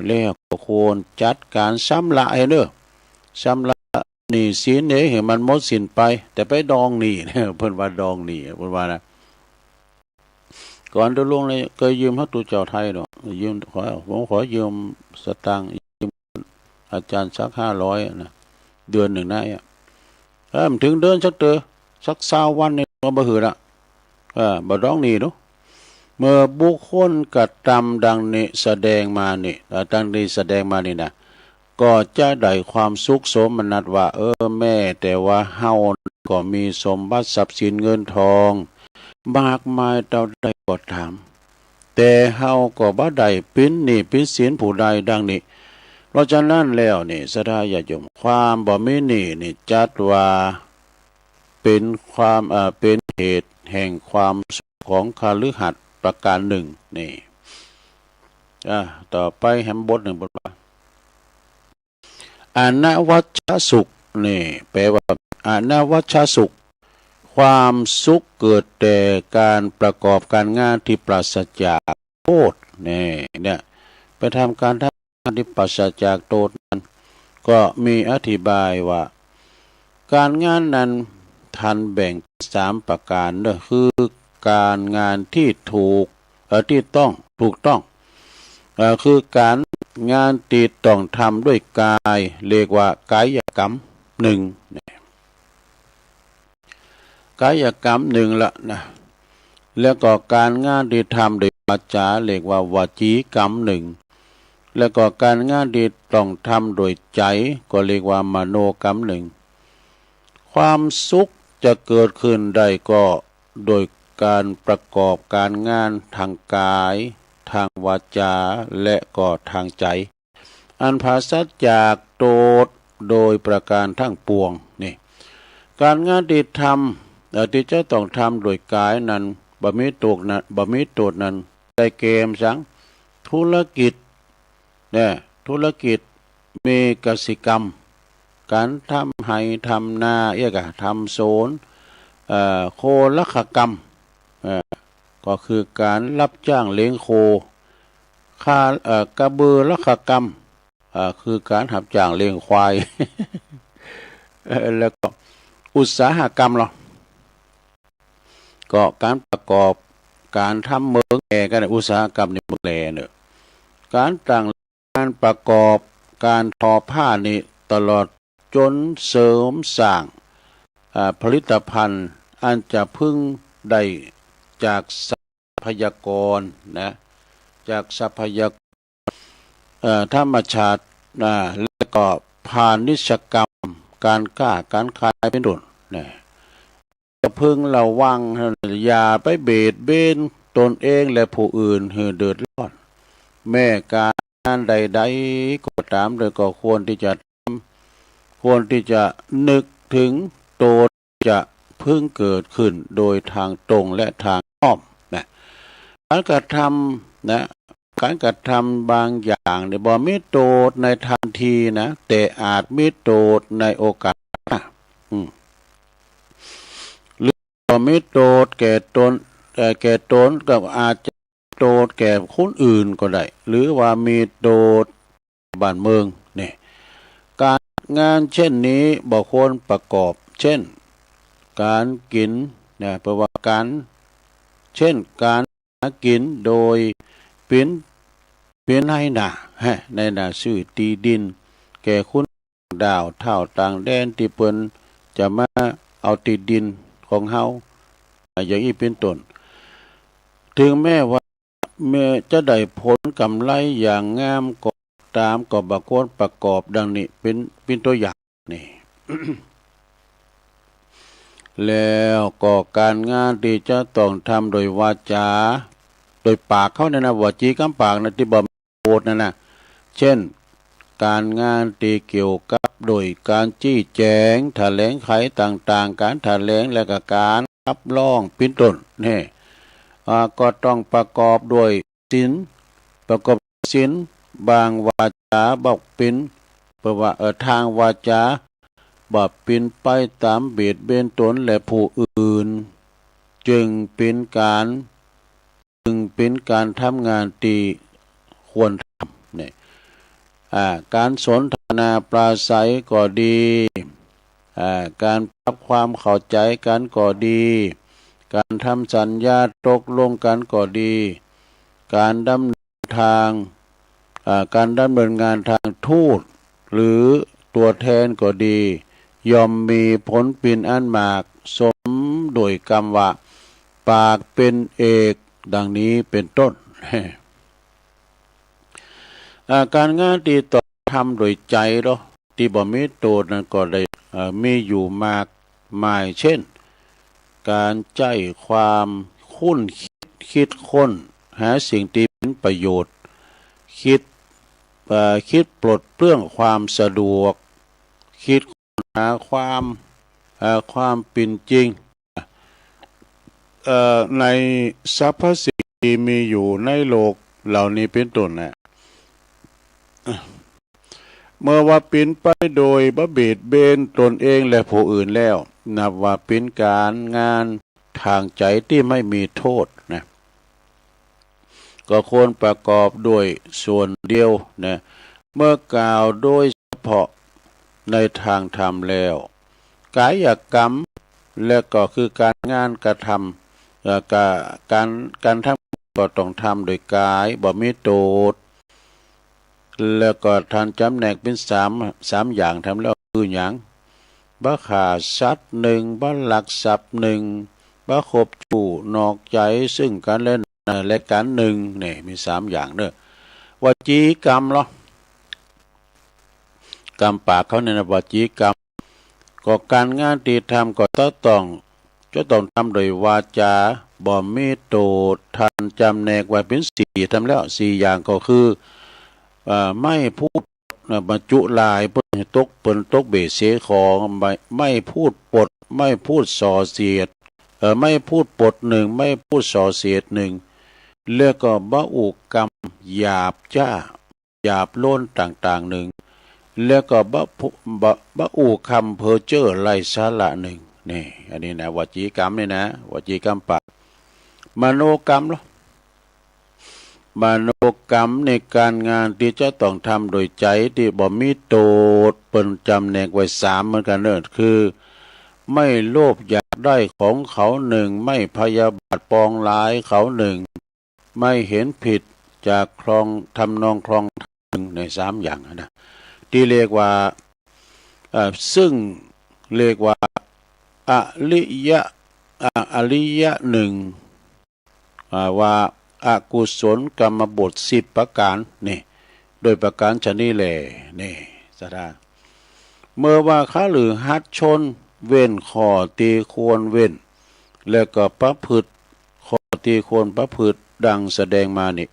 แล้วก็ควรจัดการชำระให้เนอะ ชำระหนี้สินเด้ ให้มันหมดสิ้นไป แต่ไปดองหนี้ เปิ้นว่าดองหนี้ เปิ้นว่านะ ก่อนเถิดลุง นี่เคยยืมพระตุ๊เจ้าไทยเนาะ ยืม ขอ ผมขอยืมสตางค์ ยืมอาจารย์สักห้าร้อยนะ เดือนหนึ่งนะ เนี่ย เออ มันถึงเดือนสักเต๋อ สักซาววันนี่ก็บ่หื้อละ เออ บ่ดองหนี้เนาะ เมื่อบุคคลกระทำดังนี้แสดงมานี่ เอ่อ ดังนี้แสดงมานี่นะ ก็จะได้ความสุขโสมนัสว่า เออ แม้แต่ว่าเฮาก็มีสมบัติทรัพย์สินเงินทอง มากมายเต้าใดก็ตาม แต่เฮาก็บ่ได้ปินหนี้ปินสินผู้ใดดังนี้ เพราะฉะนั้นแล้วนี่ ศรัทธาญาติโยม ความบ่มีหนี้นี่จัดว่า เป็นความ เอ่อ เป็นเหตุแห่งความสุขของคฤหัสถ์ประการหนึ่ง นี่ อ่ะ ต่อไปแหมบทหนึ่งบทว่า อนวัชชสุข นี่ แปลว่า อนวัชชสุข ความสุขเกิดแต่การประกอบการงานที่ปราศจากโทษ นี่ เนี่ย ไปทำการทำงานที่ปราศจากโทษนั้น ก็มีอธิบายว่า การงานนั้นท่านแบ่งเป็นสามประการเนอะ คือการงานที่ถูก เอ่อ ที่ต้อง ถูกต้อง เอ่อ คือการงานที่ต้องทำด้วยกาย เรียกว่ากายกรรมหนึ่ง กายกรรมหนึ่งละนะ แล้วก็การงานที่ทำด้วยวาจา เรียกว่าวจีกรรมหนึ่ง แล้วก็การงานที่ต้องทำด้วยใจ ก็เรียกว่ามโนกรรมหนึ่ง ความสุขจะเกิดขึ้นได้ก็โดยการประกอบการงานทางกาย ทางวาจา และก็ทางใจ อันผาศจากโทษโดยประการทั้งปวง นี่ การงานที่ทำ เอ่อ ที่จะต้องทำโดยกายนั้น บ่มีโทษนะ บ่มีโทษนั้น ได้แก่สัง ธุรกิจ เนี่ย ธุรกิจ มีกสิกรรม การทำไฮ่ทำนา เอียกะ ทำสวน เอ่อ โครักขกรรม เอ่อ ก็คือการรับจ้างเลี้ยงโค ข้า เอ่อ กระบือรักขกรรม เอ่อ คือการรับจ้างเลี้ยงควาย เอ่อ แล้วก็อุตสาหกรรมเหรอ ก็การประกอบการทำเหมืองแร่ ก็อุตสาหกรรมในเหมืองแร่เนอะ การตั้ง การประกอบการทอผ้านี่ ตลอดจนเสริมสร้าง อ่า ผลิตภัณฑ์อันจะพึ่งได้จากทรัพยากรนะ จากทรัพยากร เอ่อ ธรรมชาตินะ และก็พาณิชยกรรม การค้าการขายเป็นต้นนะ จะพึงระวัง อย่าไปเบียดเบียนตนเองและผู้อื่นให้เดือดร้อน แม้การงานใดๆก็ตามเลย ก็ควรที่จะทำ ควรที่จะนึกถึงโทษจะพึงเกิดขึ้นโดยทางตรงและทางอ้อมนะ การกระทำนะ การกระทำบางอย่างเนี่ยบ่มีโทษในทันทีนะ แต่อาจมีโทษในโอกาสหน้า อืม หรือบ่มีโทษแก่ตน เอ่อ แก่ตน ก็อาจจะโทษแก่คนอื่นก็ได้ หรือว่ามีโทษบ้านเมือง นี่ การงานเช่นนี้บ่ควรประกอบ เช่น การกินนะ แปลว่าการ เช่น การหากินโดยเป็น เป็นนายหน้า ฮะ นายหน้าซื้อที่ดิน แก่คนต่างด้าว ชาวต่างแดน ที่เปิ้นจะมาเอาที่ดินของเฮา อ่า อย่างนี้เป็นต้น ถึงแม้ว่า แม้จะได้ผลกำไรอย่างงามก็ตาม ก็บ่ควรประกอบดังนี้ เป็น เป็นตัวอย่าง นี่ แล้วก็การงานที่จะต้องทำโดยวาจา โดยปากเขาเนี่ยนะ วจีกรรมปากนะ ที่บ่มีโทษนั่นนะ เช่น การงานที่เกี่ยวกับโดยการชี้แจง แถลงไขต่างๆ การแถลงและก็การรับรอง เป็นต้น นี่ อ่า ก็ต้องประกอบด้วยศีล ประกอบศีล บางวาจาบ่เป็น แปลว่า เอ่อ ทางวาจาบ่เป็นไปตามเบียดเบียนตนและผู้อื่น จึงเป็นการ จึงเป็นการทำงานที่ควรทำ นี่ อ่า การสนทนาปราศรัยก็ดี อ่า การปรับความเข้าใจกันก็ดี การทำสัญญาตกลงกันก็ดี การดำเนินทาง อ่า การดำเนินงานทางทูต หรือตัวแทนก็ดี ย่อมมีผลเป็นอันมาก สมด้วยกำว่า ปากเป็นเอก ดังนี้เป็นต้น อ่า การงานที่ต้องทำโดยใจเหรอ ที่บ่มีโทษนั้นก็ได้ เอ่อ มีอยู่มากมาย เช่น การใช้ความคุ้นคิด คิดค้นหาสิ่งที่เป็นประโยชน์ คิด เอ่อ คิดปลดเปลื้องความสะดวก คิดค้นหาความ เอ่อ ความเป็นจริง เอ่อ ในสรรพสิ่งที่มีอยู่ในโลกเหล่านี้เป็นต้นนะ เมื่อว่าเป็นไปโดยบ่เบียดเบียนตนเองและผู้อื่นแล้ว นับว่าเป็นการงานทางใจที่ไม่มีโทษนะ ก็ควรประกอบด้วยส่วนเดียวนะ เมื่อกล่าวโดยเฉพาะในทางธรรมแล้ว กายกรรม แล้วก็คือการงานกระทำ เอ่อ กะ- การ- การทำก็ต้องทำด้วยกาย บ่มีโตษ แล้วก็ท่านจำแนกเป็นสาม- สามอย่าง ทำแล้วคือหยัง บ่ฆ่าสัตว์หนึ่ง บ่ลักทรัพย์หนึ่ง บ่คบชู้นอกใจซึ่งกันและ- และกันหนึ่ง นี่มีสามอย่างเด้อ วจีกรรมเหรอ กรรมปากเขาเนี่ยนะ วจีกรรม ก็การงานที่ทำก็จะต้อง- จะต้องทำโดยวาจา บ่มีโตษ ท่านจำแนกไว้เป็นสี่ ทำแล้วสี่อย่างก็คือ เอ่อ ไม่พูด เอ่อ บ่จุลาย เปิ้นตก- เปิ้นตกเบสเสียของ ไม่- ไม่พูดปด ไม่พูดส่อเสียด เอ่อ ไม่พูดปดหนึ่ง ไม่พูดส่อเสียดหนึ่ง แล้วก็บ่อู้กำหยาบจ้า หยาบโลนต่างๆหนึ่ง แล้วก็บ่พู- บ่- บ่อู้คำเพ้อเจ้อไร้สาระหนึ่ง นี่ อันนี้นะ วจีกรรมนี่นะ วจีกรรมปาก มโนกรรมเหรอ มโนกรรมในการงานที่จะต้องทำโดยใจที่บ่มีโตษ เปิ้นจำแนกไว้สามเหมือนกันเนอะ คือ ไม่โลภอยากได้ของเขาหนึ่ง ไม่พยาบาทปองร้ายเขาหนึ่ง ไม่เห็นผิดจากคลอง- ทำนองคลองธรรมหนึ่ง ในสามอย่างนะ ที่เรียกว่า เอ่อ ซึ่งเรียกว่า อริยะ- อ่า อริยะหนึ่ง อ่า ว่าอกุศลกรรมบทสิบประการ นี่ โดยประการฉะนี้แล นี่ ศรัทธา เมื่อว่าคฤหัสถ์ชนเว้นข้อที่ควรเว้น และก็ประพฤติข้อที่ควรประพฤติดังแสดงมานี้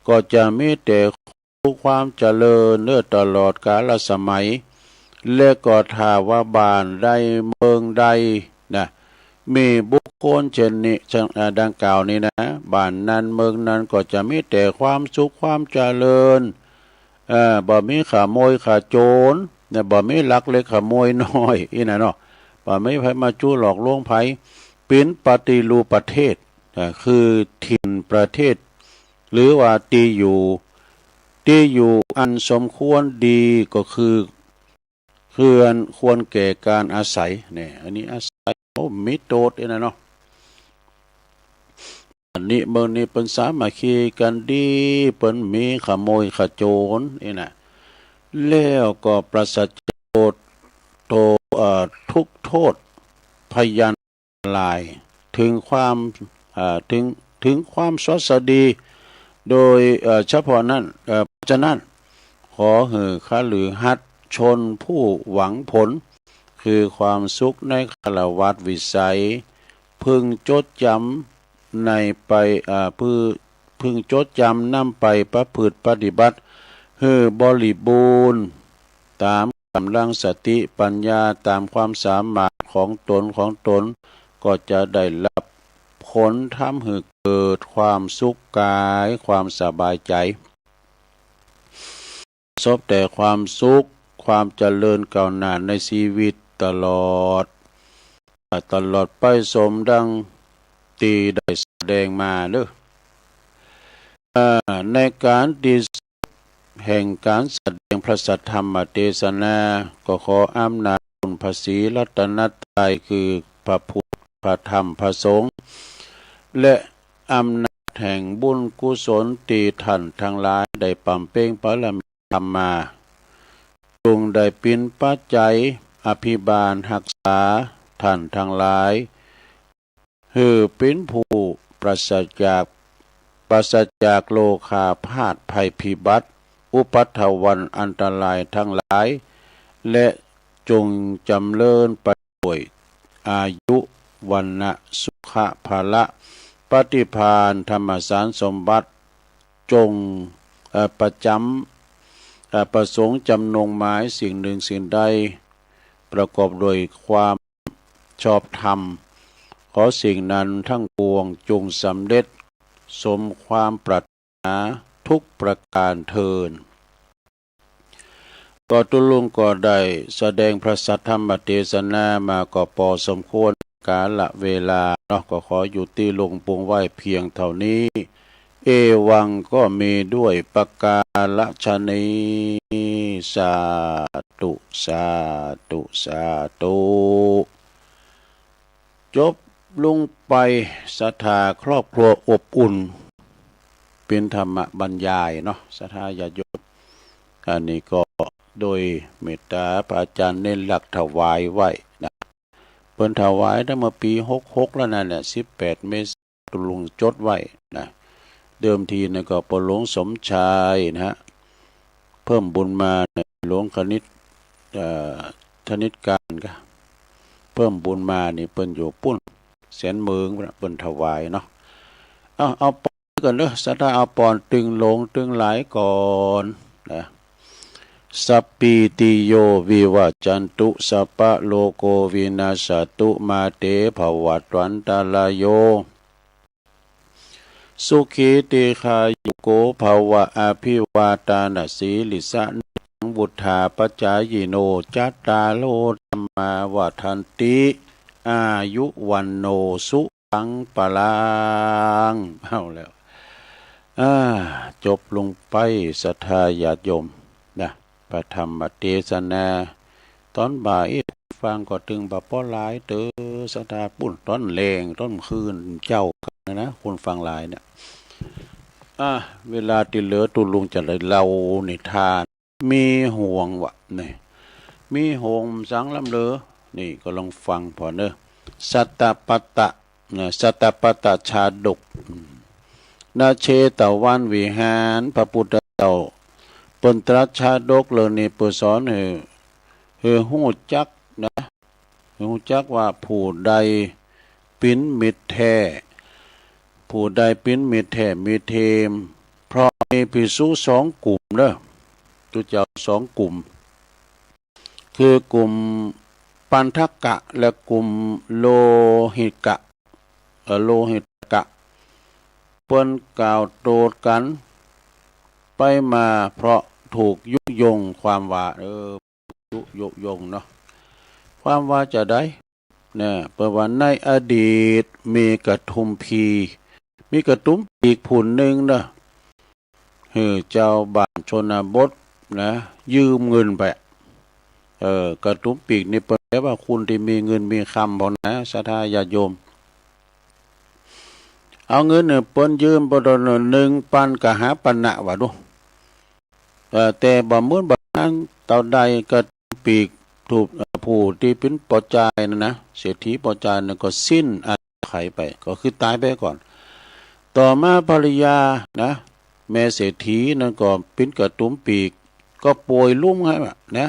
ก็จะมีแต่ความสุขความเจริญเนอตลอดกาลสมัย และก็ถ้าว่าบ้านใดเมืองใดนะ มีบุคคลเช่นนี้ เช่น- อ่า ดังกล่าวนี้นะ บ้านนั้นเมืองนั้นก็จะมีแต่ความสุขความเจริญ เอ่อ บ่มีขโมยขโจรนะ บ่มีลักเล็กขโมยน้อย อี้นะเนาะ บ่มีไผมาจุหลอกลวงไผ เป็นปฏิรูปประเทศ อ่า คือถิ่นประเทศ หรือว่าที่อยู่ ที่อยู่อันสมควรดีก็คือ คืออันควรแก่การอาศัย เนี่ย อันนี้อาศัย โอ้ มีโตษ อี้นะเนาะ อันนี้เมืองนี้เปิ้นสามัคคีกันดี เปิ้นมีขโมยขโจร อี้นะ แล้วก็ปราศจากโทษ โท- เอ่อ ทุกข์โทษ พยันตราย ถึงความ- เอ่อ ถึง- ถึงความสวัสดี โดย- เอ่อ เฉพาะนั้น เอ่อ เพราะฉะนั้น ขอหื้อคฤหัสถ์ชนผู้หวังผล คือความสุขในฆราวาสวิสัย พึงจดจำในไป- เอ่อ พึ- พึงจดจำนำไปประพฤติปฏิบัติ หื้อบริบูรณ์ ตามกำลังสติปัญญา ตามความสามารถของตนของตน ก็จะได้รับผลทำหื้อเกิดความสุขกาย ความสบายใจ ประสบแต่ความสุข ความเจริญก้าวหน้าในชีวิตตลอด ตลอดไปสมดังที่ได้แสดงมาเด้อ อ่า ในการที่สุดแห่งการแสดงพระสัทธรรมเทศนา ก็ขออำนาจคุณพระศรีรัตนตรัย คือพระพุทธ พระธรรม พระสงฆ์ และอำนาจแห่งบุญกุศลที่ท่านทั้งหลายได้บำเพ็ญบารมีทำมา จงได้เป็นปัจจัยอภิบาลรักษาท่านทั้งหลาย หื้อเป็นผู้ปราศจาก- ปราศจากโรคาพาธภัยพิบัติ อุปัทวันอันตรายทั้งหลาย และจงจำเริญไปด้วยอายุ วรรณะ สุขะ พละ ปฏิภาณ ธรรมสารสมบัติ จง- เอ่อ ประจำ- เอ่อ ประสงค์จำนงหมายสิ่งหนึ่งสิ่งใด ประกอบด้วยความชอบธรรม ขอสิ่งนั้นทั้งปวงจงสำเร็จสมความปรารถนาทุกประการเทอญ ก็ตุ๊ลุงก็ได้แสดงพระสัทธรรมเทศนามาก็พอสมควรกาลเวลาเนาะ ก็ขอยุติลงปวงไว้เพียงเท่านี้ เอวังก็มีด้วยประการฉะนี้ สาธุ สาธุ สาธุ จบลงไป ศรัทธาครอบครัวอบอุ่น เป็นธรรมบรรยายเนาะ ศรัทธาญาติโยม อันนี้ก็โดยเมตตาพระอาจารย์เน้นหลักถวายไว้นะ เปิ้นถวายตั้งเมื่อปีหกหกแล้วนั่นแหละ สิบแปดเมษา ตุลุงจดไว้นะ เดิมทีนะก็ปอหลวงสมชายนะฮะ เพิ่มบุญมาในหลวงคณิต เอ่อ ธนิตการก็ เพิ่มบุญมานี่เปิ้นอยู่ปุ้น แสนเมืองพุ้นน่ะ เปิ้นถวายเนาะ เอา เอาปอนก่อนเด้อ ศรัทธาเอาปอนตึงหลวงตึงหลายก่อนนะ สัพพีติโยวิวัจจันตุ สัพพะโรโควินัสสตุ มาเตภวัตวันตรายโย สุขีทีฆายุโกภวะ อภิวาทานาสีลิสะนิจังวุธาปจายิโน จัตตาโรธัมมาวัฒนติ อายุวันโนสุขังปะลัง เอาแล้ว อ่า จบลงไป ศรัทธาญาติโยมนะ พระธรรมเทศนา ตอนบ่ายฟังก็ตึงบ่ปอหลายเต๋อ ศรัทธาปุ้น ตอนแลงตอนคืนเจ้านะนะ คนฟังหลายเนี่ย อ่ะ เวลาที่เหลือตุลุงจะได้เล่านิทาน มีห่วงวะนี่ มีห่วงสังลำเหลือ นี่ก็ลองฟังผ่อนเนอะ สัตตปัตตะ นะ สัตตปัตตชาดก อืม ณ เชตวันวิหาร พระพุทธเจ้าเปิ้นตรัสชาดกเรื่องนี้เปื่อสอนหื้อ หื้อฮู้จักนะ หื้อฮู้จักว่าผู้ใดเป๋นมิตรแท้ ผู้ใดเป๋นมิตรแท้มิตรเทม เพราะมีภิกษุสองกลุ่มเนอะ ตุ๊เจ้าสองกลุ่ม คือกลุ่มปันทกะและกลุ่มโลหิกะ เอ่อ โลหิตกะ เปิ้นกล่าวโต้ษกันไปมาเพราะถูกยุยงความว่า เออ ยุ ยุยงเนาะ ความว่าจะใด เนี่ย เปิ้นว่าในอดีตมีกระทุมพี มีกระทุมปีกผู้หนึ่งเนอะ หื้อเจ้าบ้านชนบทนะ ยืมเงินไป เออ กระทุมปีกนี่เปิ้นแปลว่าคนที่มีเงินมีคำพอนะ ศรัทธาญาติโยม เอาเงินหื้อเปิ้นยืมไปตอนหนึ่งปันกหาปณะว่าดู เอ่อ แต่บ่เหมือนบ่นั้น เต้าใดกระทุมปีกถูก เอ่อ ผู้ที่เป๋นปอจายนั่นนะ เศรษฐีปอจายนั่นก็สิ้นอายุขัยไป ก็คือตายไปก่อน ต่อมาภริยานะ แม่เศรษฐีนั่นก็เป๋นกระทุมปีก ก็ป่วยลุ่มไงวะนะ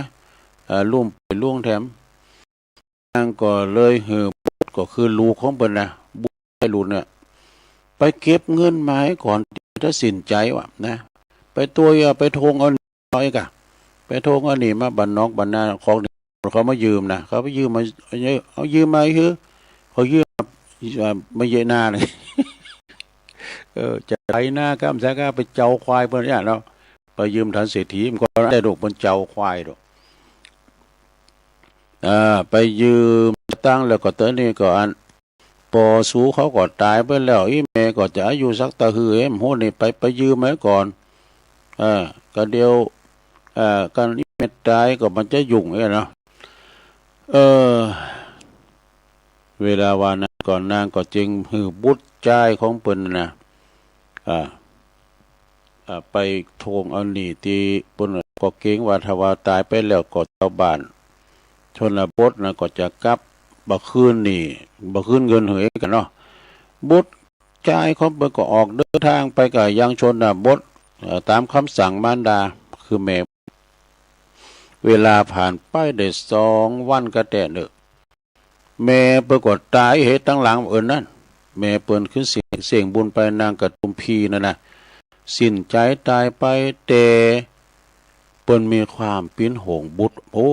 เอ่อ ลุ่มป่วยลุ่มแถม นางก็เลยหื้อบุตร ก็คือลูกของเปิ้นนะ บุตรชายลูกเนี่ย ไปเก็บเงินมาให้ก่อน ตัดสินใจว่านะ ไปตัวอย่าไปทวงเอาหนี้เขาอีกอะ ไปทวงเอาหนี้มาบ้านนอกบ้านนาของเขามายืมนะ เขาไปยืมมา เอายืมมาหื้อ เขายืมมา มาเยะนาเลย เออ จะไถนาก้ำสาก้าไปเจ้าควายเปิ้นเนี่ยเนาะ ไปยืมฐานเศรษฐีมันก็ได้ดอก เปิ้นเจ้าควายดอก อ่า ไปยืมตังค์แล้วก็เต๋อนี่ก็อัน ปอสูเขาก็ตายไปแล้ว อีแม่ก็จะอายุสักตะหือ เอ็มโหนี่ไป ไปยืมไว้ก่อน เออ ก็เดี๋ยว เออ กันอีแม่ตายก็มันจะยุ่งเนี่ยเนาะ เออ เวลาว่านั้นก็นางก็จึงหื้อบุตรจายของเปิ้นนะ อ่า อ่า ไปทวงเอาหนี้ตี้เปิ้น ก็เกรงว่าถ้าว่าตายไปแล้วก็ชาวบ้านชนบทนะก็จะกลับบ่คืนหนี้ บ่คืนเงินหื้อกันเนาะ บุตรจายของเปิ้นก็ออกเดินทางไปกับยังชนบท เอ่อ ตามคำสั่งมารดา คือแม่ เวลาผ่านไปได้สองวันก็แต๊เนอะ แม่เปิ้นก็ตายเหตุตังหลังเอิ้นนั่น แม่เปิ้นขึ้นเสียง เสียงบุญไปนางกระทุมพีนั่นนะ สิ้นใจตายไป แต่เปิ้นมีความเป๋นห่วงบุตร โอ้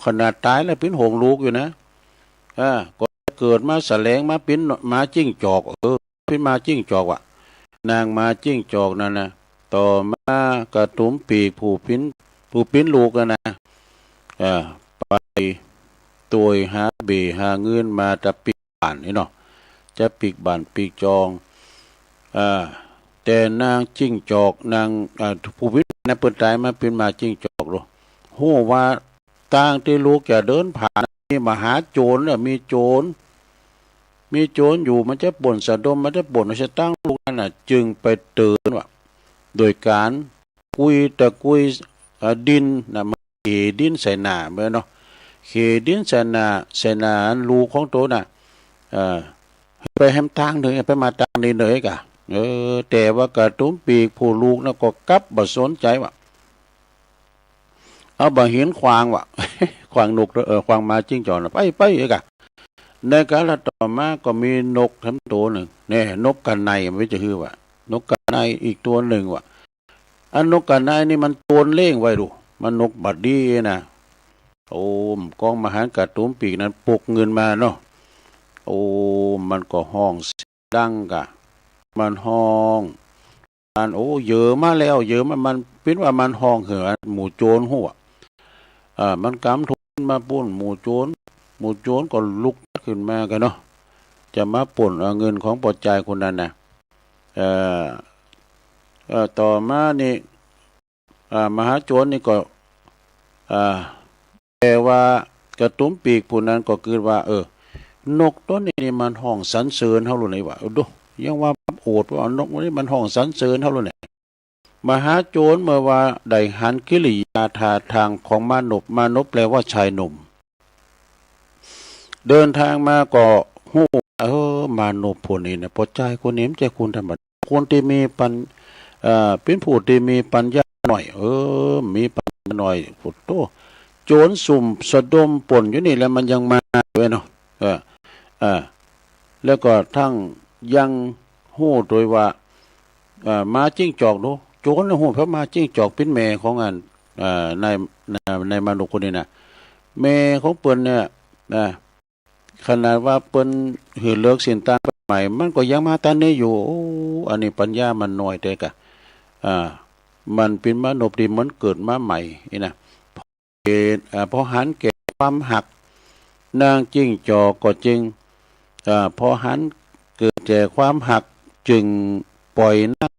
ขนาดตายแล้วเป๋นห่วงลูกอยู่นะ อ่า ก็เกิดมาแสลงมาเป๋นหมาจิ้งจอก เออ เป๋นหมาจิ้งจอกว่ะ นางหมาจิ้งจอกนั่นนะ ต่อมากระทุมปีกผู้เป๋น ผู้เป๋นลูกนั่นนะ เอ่อ ไปตวยหาเบ้หาเงินมาจะปิ๊กบ้านนี่เนาะ จะปิ๊กบ้านปิ๊กจอง เอ่อ แต่นางจิ้งจอก นาง เอ่อ ผู้พิณมาเปิ้นต๋ายมา พิณมาจิ้งจอกดู ฮู้ว่าตางตี้ลูกจะเดินผ่าน มีมหาโจรเนี่ย มีโจร มีโจรอยู่ มันจะปล้นสะดม มันจะปล้นเอาสตางค์ลูกนั่นน่ะ จึงไปเตือนว่า โดยการกุยตะกุย เอ่อ ดินน่ะ มาเขี่ยดินใส่หน้ามันเนาะ เขี่ยดินใส่หน้า ใส่หน้าอันลูกของโตน่ะ เอ่อ ไปแหมตางหนึ่ง ไปมาตางนี้เลยกะ เออ แต่ว่ากระตุ้มปีกผู้ลูกน่ะก็กลับบ่สนใจว่ะ เอาบ่าหินขว้างว่ะ ขว้างนก เออ ขว้างหมาจิ้งจอกน่ะ ไป ไปเอ้ยกะ ในกาลต่อมาก็มีนกแถมตัวหนึ่ง เนี่ย นกกระไน มันจะชื่อว่ะ นกกระไนอีกตัวหนึ่งว่ะ อันนกกระไนนี่มันโจรเล่งไว้ดู มันนกบัดดีนะ โอ้ กองมหากระตุ้มปีกนั้นปกเงินมาเนาะ โอ้ มันก็ฮ้องเสียงดังกะ มันฮ้อง มัน โอ้ เหยื่อมาแล้ว เหยื่อมา มันปิ้นว่ามันฮ้องเหือหมู่โจรฮู้อะ อ่า มันกำทุนมาปล้นหมู่โจร หมู่โจรก็ลุกขึ้นมากันเนาะ จะมาปล้นเอาเงินของป้อจายคนนั้นน่ะ เอ่อ เอ่อ ต่อมานี่ อ่า มหาโจรนี่ก็ อ่า แต่ว่ากระตุ้มปีกผู้นั้นก็กึ๊ดว่า เออ นกตัวนี้นี่มันฮ้องสรรเสริญเฮาโลดไหนวะ เออ ดู ยังว่าโอดว่านกตัวนี้มันฮ้องสรรเสริญเฮาโลดไหน มหาโจรเมื่อว่าได้หันกิริยาท่าทางของมานพ มานพแปลว่าชายหนุ่ม เดินทางมาก็ฮู้ เออ มานพผู้นี้นะ ป้อจายคนนี้มันบ่ใจ้คนธรรมดา คนตี้มีปัญ เอ่อ ปิ้นผู้ตี้มีปัญญาหน่อย เออ มีปัญญาหน่อย โอ้โต โจรซุ่มสะดมปล้นอยู่นี่แหละ มันยังมาด้วยเนาะ เออ เออ แล้วก็ทั้งยังฮู้ด้วยว่า เอ่อ หมาจิ้งจอกดู โจรน่ะฮู้แผวหมาจิ้งจอกปิ้นแม่ของอัน เอ่อ นาย นาย นายมานพคนนี้น่ะ แม่ของเปิ้นเนี่ย นะ ขนาดว่าเปิ้นหื้อเลิกศีลตางไปใหม่ มันก็ยังมาตานนี้อยู่ โอ้ อันนี้ปัญญามันน้อยแต๊กะ อ่า มันปิ้นมานพตี้เหมือนเกิดมาใหม่อี้นะ เอ่อ พอหันแก่ความฮัก นางจิ้งจอกก็จึง อ่า พอหันเกิดแก่ความฮัก จึงปล่อยนาง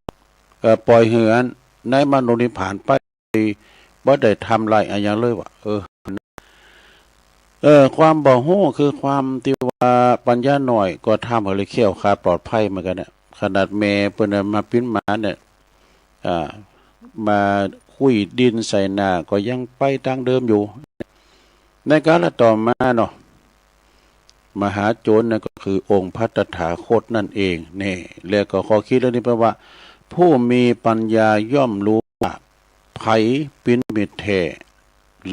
เอ่อ ปล่อยหื้ออันนายมานพนี้ผ่านไป บ่ได้ทำลายอะหยังเลยว่ะ เออ เออ ความบ่ฮู้คือความตี้ว่าปัญญาน้อยก็ทำหื้อเลยแคล้วคลาดปลอดภัยเหมือนกั๋นนะ ขนาดแม่เปิ้นน่ะมาปิ้นหมาเนี่ย อ่า มาคุ้ยดินใส่หน้าก็ยังไปตางเดิมอยู่ ในกาลต่อมาเนาะ มหาโจรนั่นก็คือองค์พระตถาคตนั่นเอง นี่ แล้วก็ข้อคิดเรื่องนี้แปลว่า ผู้มีปัญญาย่อมรู้ว่า ใผปิ้นมิตรแท้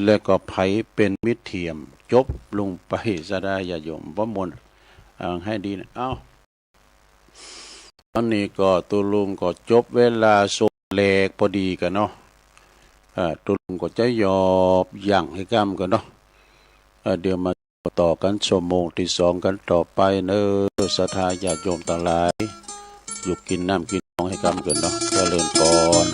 และก็ใผเป๋นมิตรเทียม จบลงไป ศรัทธาญาติโยม บ่ม่วน ฟังหื้อดีนะ เอ้า ต๋อนนี้ก็ตุ๊ลุงก็จบเวลาโซ่แหลกพอดีกั๋นเนาะ อ่า ตุ๊ลุงก็จะหยอบหยั่งหื้อก้ำกั๋นเนาะ อ่า เดี๋ยวมาต่อกั๋นชั่วโมงตี้สองกั๋นต่อไปเน่อ ศรัทธาญาติโยมตังหลาย อยู่กิ๋นน้ำกิ๋นหนองหื้อก้ำกั๋นเนาะ เจริญพร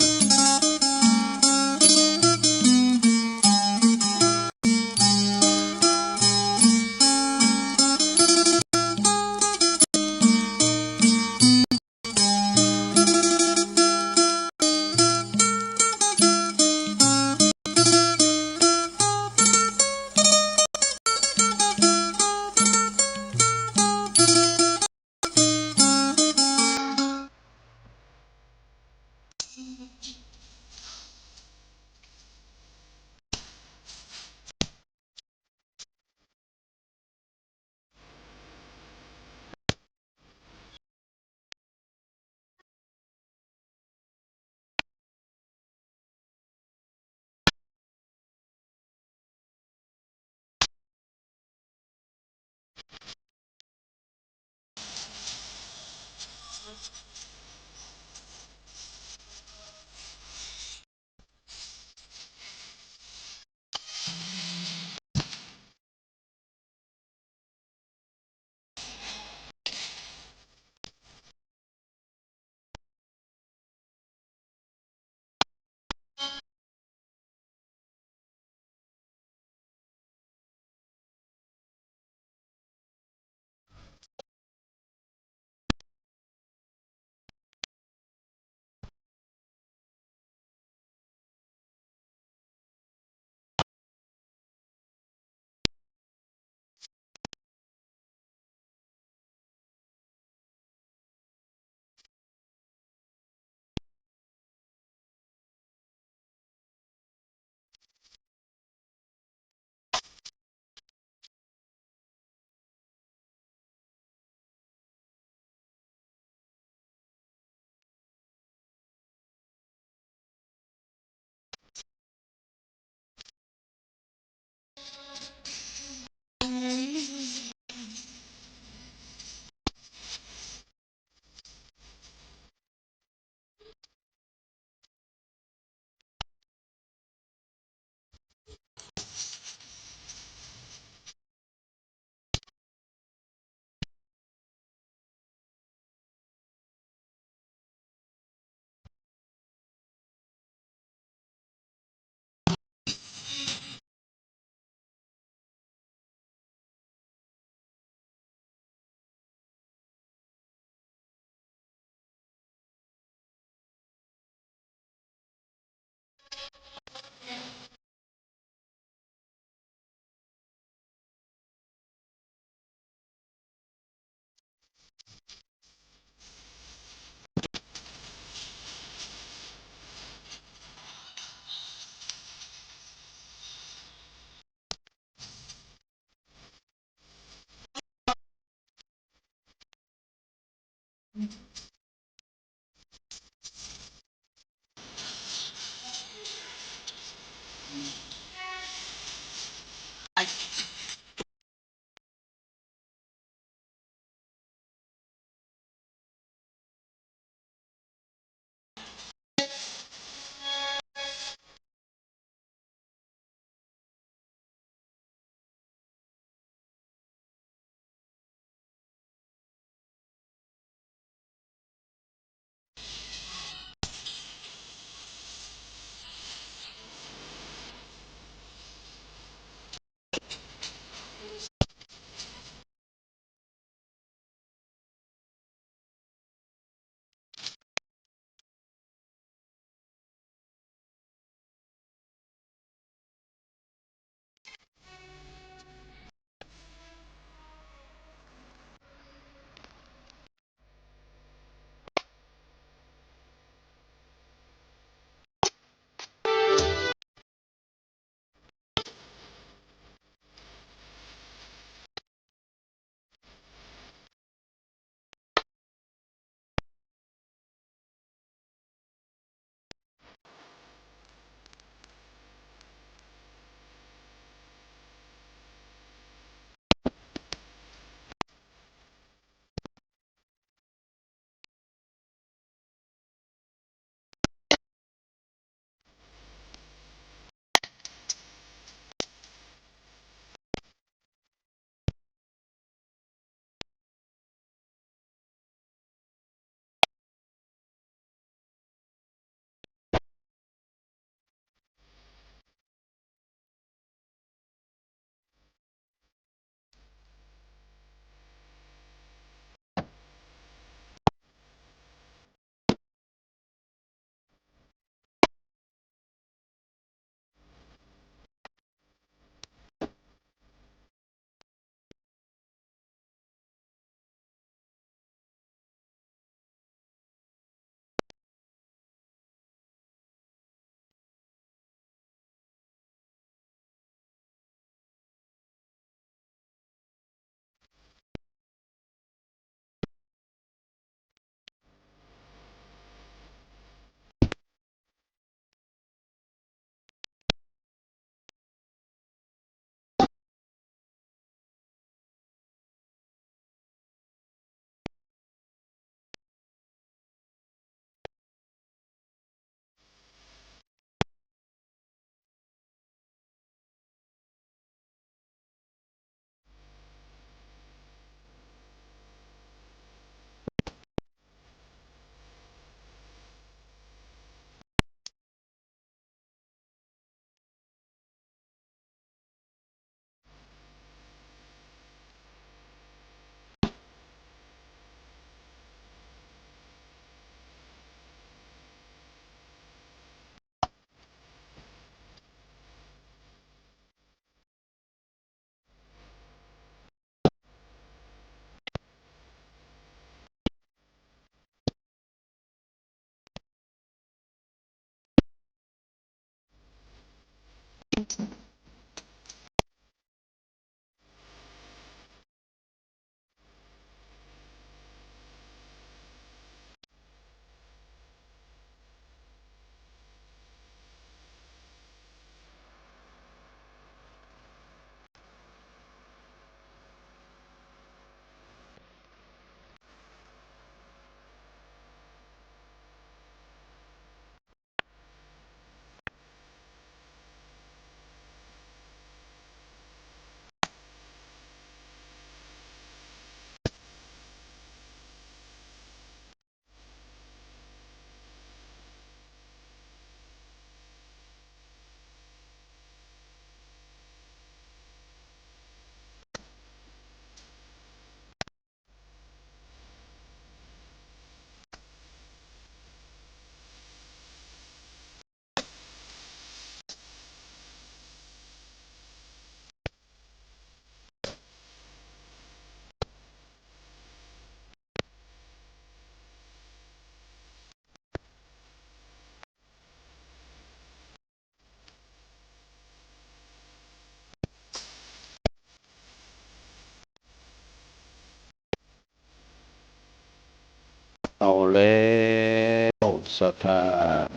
Ole Satan.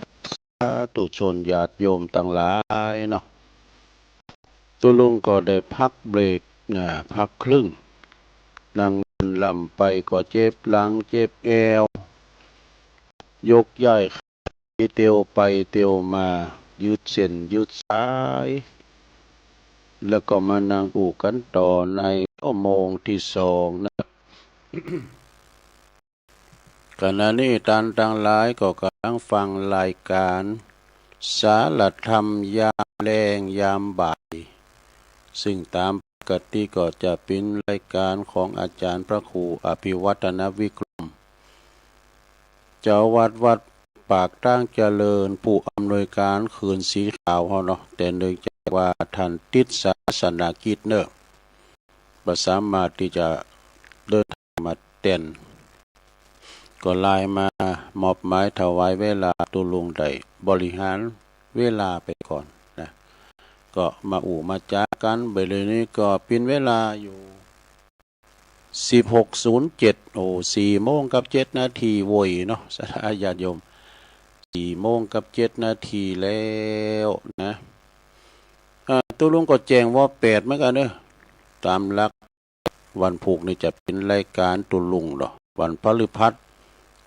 ธุชนญาติโยมตังหลายเนาะ ตุ๊ลุงก็ได้พักเบรก อ่า พักครึ่ง นั่งเดินลำไปก็เจ็บหลังเจ็บแอว ยกย้ายขา เตียวไปเตียวมา ยืดเส้นยืดสาย แล้วก็มานั่งอู้กันต่อในชั่วโมงที่สองนะ ขณะนี้ท่านทั้งหลายก็กำลังฟังรายการสารธรรมยามแลงยามบ่าย ซึ่งตามปกติก็จะเป็นรายการของอาจารย์พระครูอภิวัฒนวิกรม เจ้าวัดวัดปากทางเจริญ ผู้อำนวยการเขื่อนสีขาวเฮาเนาะ แต่เนื่องจากว่าท่านติดศาสนกิจเนอะ บ่สามารถที่จะเดินทางมาแตน ก็ไลน์มามอบหมายถวายเวลาตุ๊ลุงได้บริหารเวลาไปก่อนนะ ก็มาอู้มาจ๋ากัน เวลานี้ก็เป็นเวลาอยู่ สิบหกศูนย์เจ็ด โอ้ สี่โมงกับเจ็ดนาทีโว้ยเนาะ ศรัทธาญาติโยม สี่โมงกับเจ็ดนาทีแล้วนะ อ่า ตุ๊ลุงก็แจ้งว่าแปดเหมือนกันเนอะ ตามหลักวันพุธนี่จะเป็นรายการตุ๊ลุงเนาะ วันพฤหัส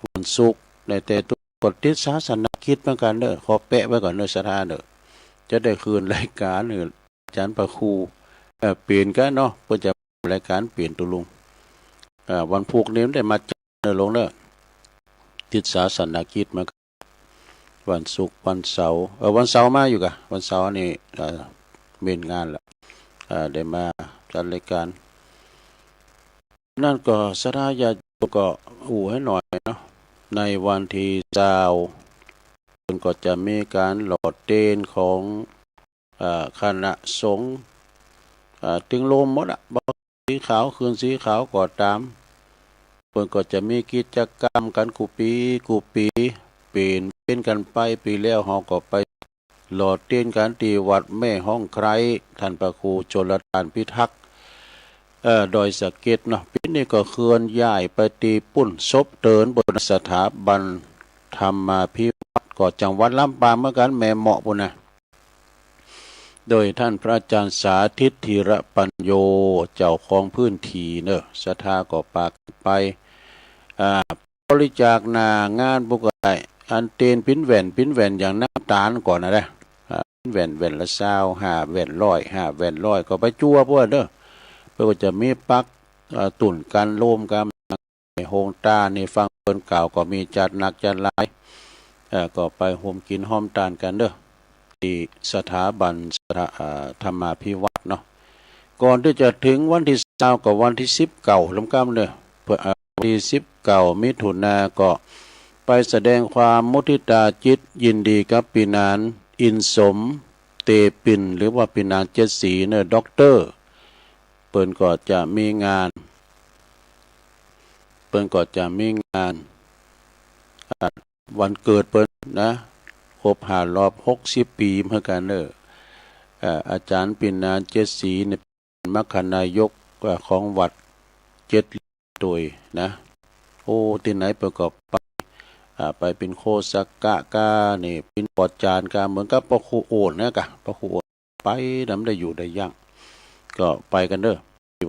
วันศุกร์ ในแต่ตุ๊ลุงก็ติดศาสนกิจเหมือนกันเนอะ ขอแปะไว้ก่อนเนอะ ศรัทธาเนอะ จะได้คืนรายการเนอะ อาจารย์พระครู เอ่อ เปลี่ยนกันเนาะ เพื่อจะรายการเปลี่ยนตุ๊ลุง อ่า วันพุธนี่ไม่ได้มาจัดเนอะหลวงเนอะ ติดศาสนกิจมา วันศุกร์ วันเสาร์ เออ วันเสาร์มาอยู่กะ วันเสาร์นี่ เอ่อ เมนงานละ เอ่อ ได้มาจัดรายการ นั่นก็ศรัทธาญาติโยมก็อู้ให้หน่อยเนาะ ในวันที่ซาว เพิ่นก็จะมีการหล่อเตียนของ เอ่อ คณะสงฆ์ เอ่อ ตึงโลมหมดอะ บ่สีขาว คืนสีขาวก็ตาม เพิ่นก็จะมีกิจกรรมกันกู้ปีกู้ปี เปลี่ยนเปลี่ยนกันไป ปีแล้วเฮาก็ไปหล่อเตียนกันที่วัดแม่ห้องไคร้ ท่านพระครูชลทานพิทักษ์ เอ่อ ดอยสะเก็ดเนาะ ปีนี้ก็เคลื่อนย้ายไปที่ปุ้น ศพเตินบนสถาบันธรรมาภิวัฒน์ ก็จังหวัดลำปางเหมือนกัน แม่เมาะปุ้นนะ โดยท่านพระอาจารย์สาธิตธีระปัญโญ เจ้าของพื้นที่เนอะ ศรัทธาก็ปากไป อ่า บริจาคหน้างานปุ้นก็ได้ อันเตียนปิ้นแว่น ปิ้นแว่นอย่างน้ำตาลก่อนนะนะ อ่า ปิ้นแว่น แว่นละซาว ห้าแว่นร้อย ห้าแว่นร้อย ก็ไปจั่วปุ้นเนอะ เปิ้นก็จะมีปัก อ่า ตุ่นกันโลมกัน ในโฮงต้านี่ฟังเปิ้นกล่าวก็มีจัดหนักจัดหลาย เอ่อ ก็ไปโฮมกินโฮมตานกันเด้อ ที่สถาบันสถา เอ่อ ธรรมาภิวัฒน์เนาะ ก่อนที่จะถึงวันที่ซาวกับวันที่สิบเก้าลำกำเด้อ เพื่อ เอ่อ วันที่สิบเก้ามิถุนาก็ไปแสดงความมุทิตาจิตยินดีกับปีนาน อินสม เตปิน หรือว่าปีนานเจ็ดสีเนอะ ด็อกเตอร์ เปิ้นก็จะมีงาน เปิ้นก็จะมีงาน อ่า วันเกิดเปิ้นนะ ครบหาบรอบหกสิบปีเหมือนกันเนอะ เอ่อ อาจารย์ปีนานเจ็ดสีเนี่ยเป็นมัคคานายก เอ่อ ของวัดเจ็ดโดยนะ โอ้ ที่ไหนเปิ้นก็ไป อ่า ไปเป็นโฆษกะกานี่ เป็นปอดจานกา เหมือนกับพระครูโอนนะกะ พระครูโอน ไปนำได้อยู่ได้ยั่ง ก็ไปกันเด้อ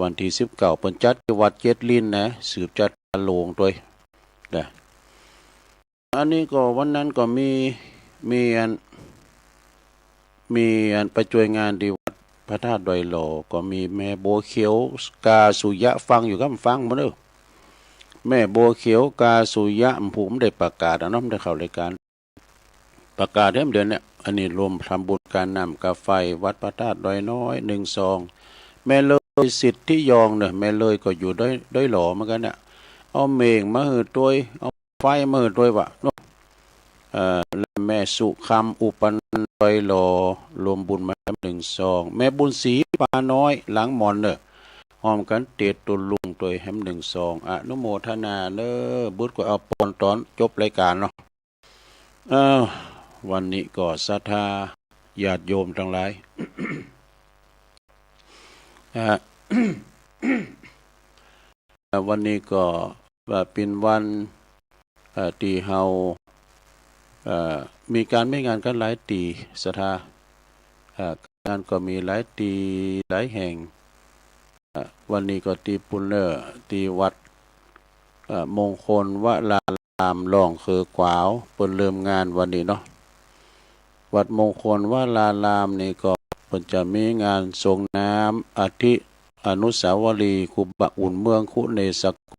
วันที่สิบเก้าเปิ้นจัดที่วัดเจ็ดลิ้นนะ สืบจัดพาโลงด้วยนะ อันนี้ก็วันนั้นก็มี มีอัน มีอันไปช่วยงานที่วัดพระธาตุดอยหล่อ ก็มีแม่บัวเขียวกาสุยะ ฟังอยู่ครับ ฟังมาเด้อ แม่บัวเขียวกาสุยะ ผมได้ประกาศอะเนาะ ได้เข้ารายการ ประกาศเดือนเดือนเนี่ย อันนี้รวมทำบุญการน้ำกาไฟวัดพระธาตุดอยน้อย หนึ่งซอง แม่เลยสิทธิยองเนี่ย แม่เลยก็อยู่ดอย ดอยหล่อเหมือนกันเนี่ย เอาเม่งมาหื้อตวย เอาไฟมาหื้อตวยวะเนาะ เอ่อ และแม่สุคำอุปนันท์ดอยหล่อ รวมบุญมาแหมหนึ่งซอง แม่บุญศรีปาน้อยหลังหมอนเนอะ ห้อมกันเตียนตุ๊ลุงตวยแหมหนึ่งซอง อนุโมทนาเนอะ บุตรก็เอาปอนตอนจบรายการเนาะ เอ้อ วันนี้ก็ศรัทธาญาติโยมทั้งหลาย อ่า วันนี้ก็ว่าเป็นวัน เอ่อ ที่เฮา เอ่อ มีการมีงานกันหลายตี้ ศรัทธา เอ่อ งานก็มีหลายตี้หลายแห่ง เอ่อ วันนี้ก็ตี้ปุ้นเน่อ ตี้วัด เอ่อ มงคลวราราม หล่องเขอขวาว เปิ้นเริ่มงานวันนี้เนาะ วัดมงคลวรารามนี่ก็เปิ้นจะมีงานส่งน้ำอัฐิอนุสาวรีย์ครูบาอุ่นเมืองคุเนสโก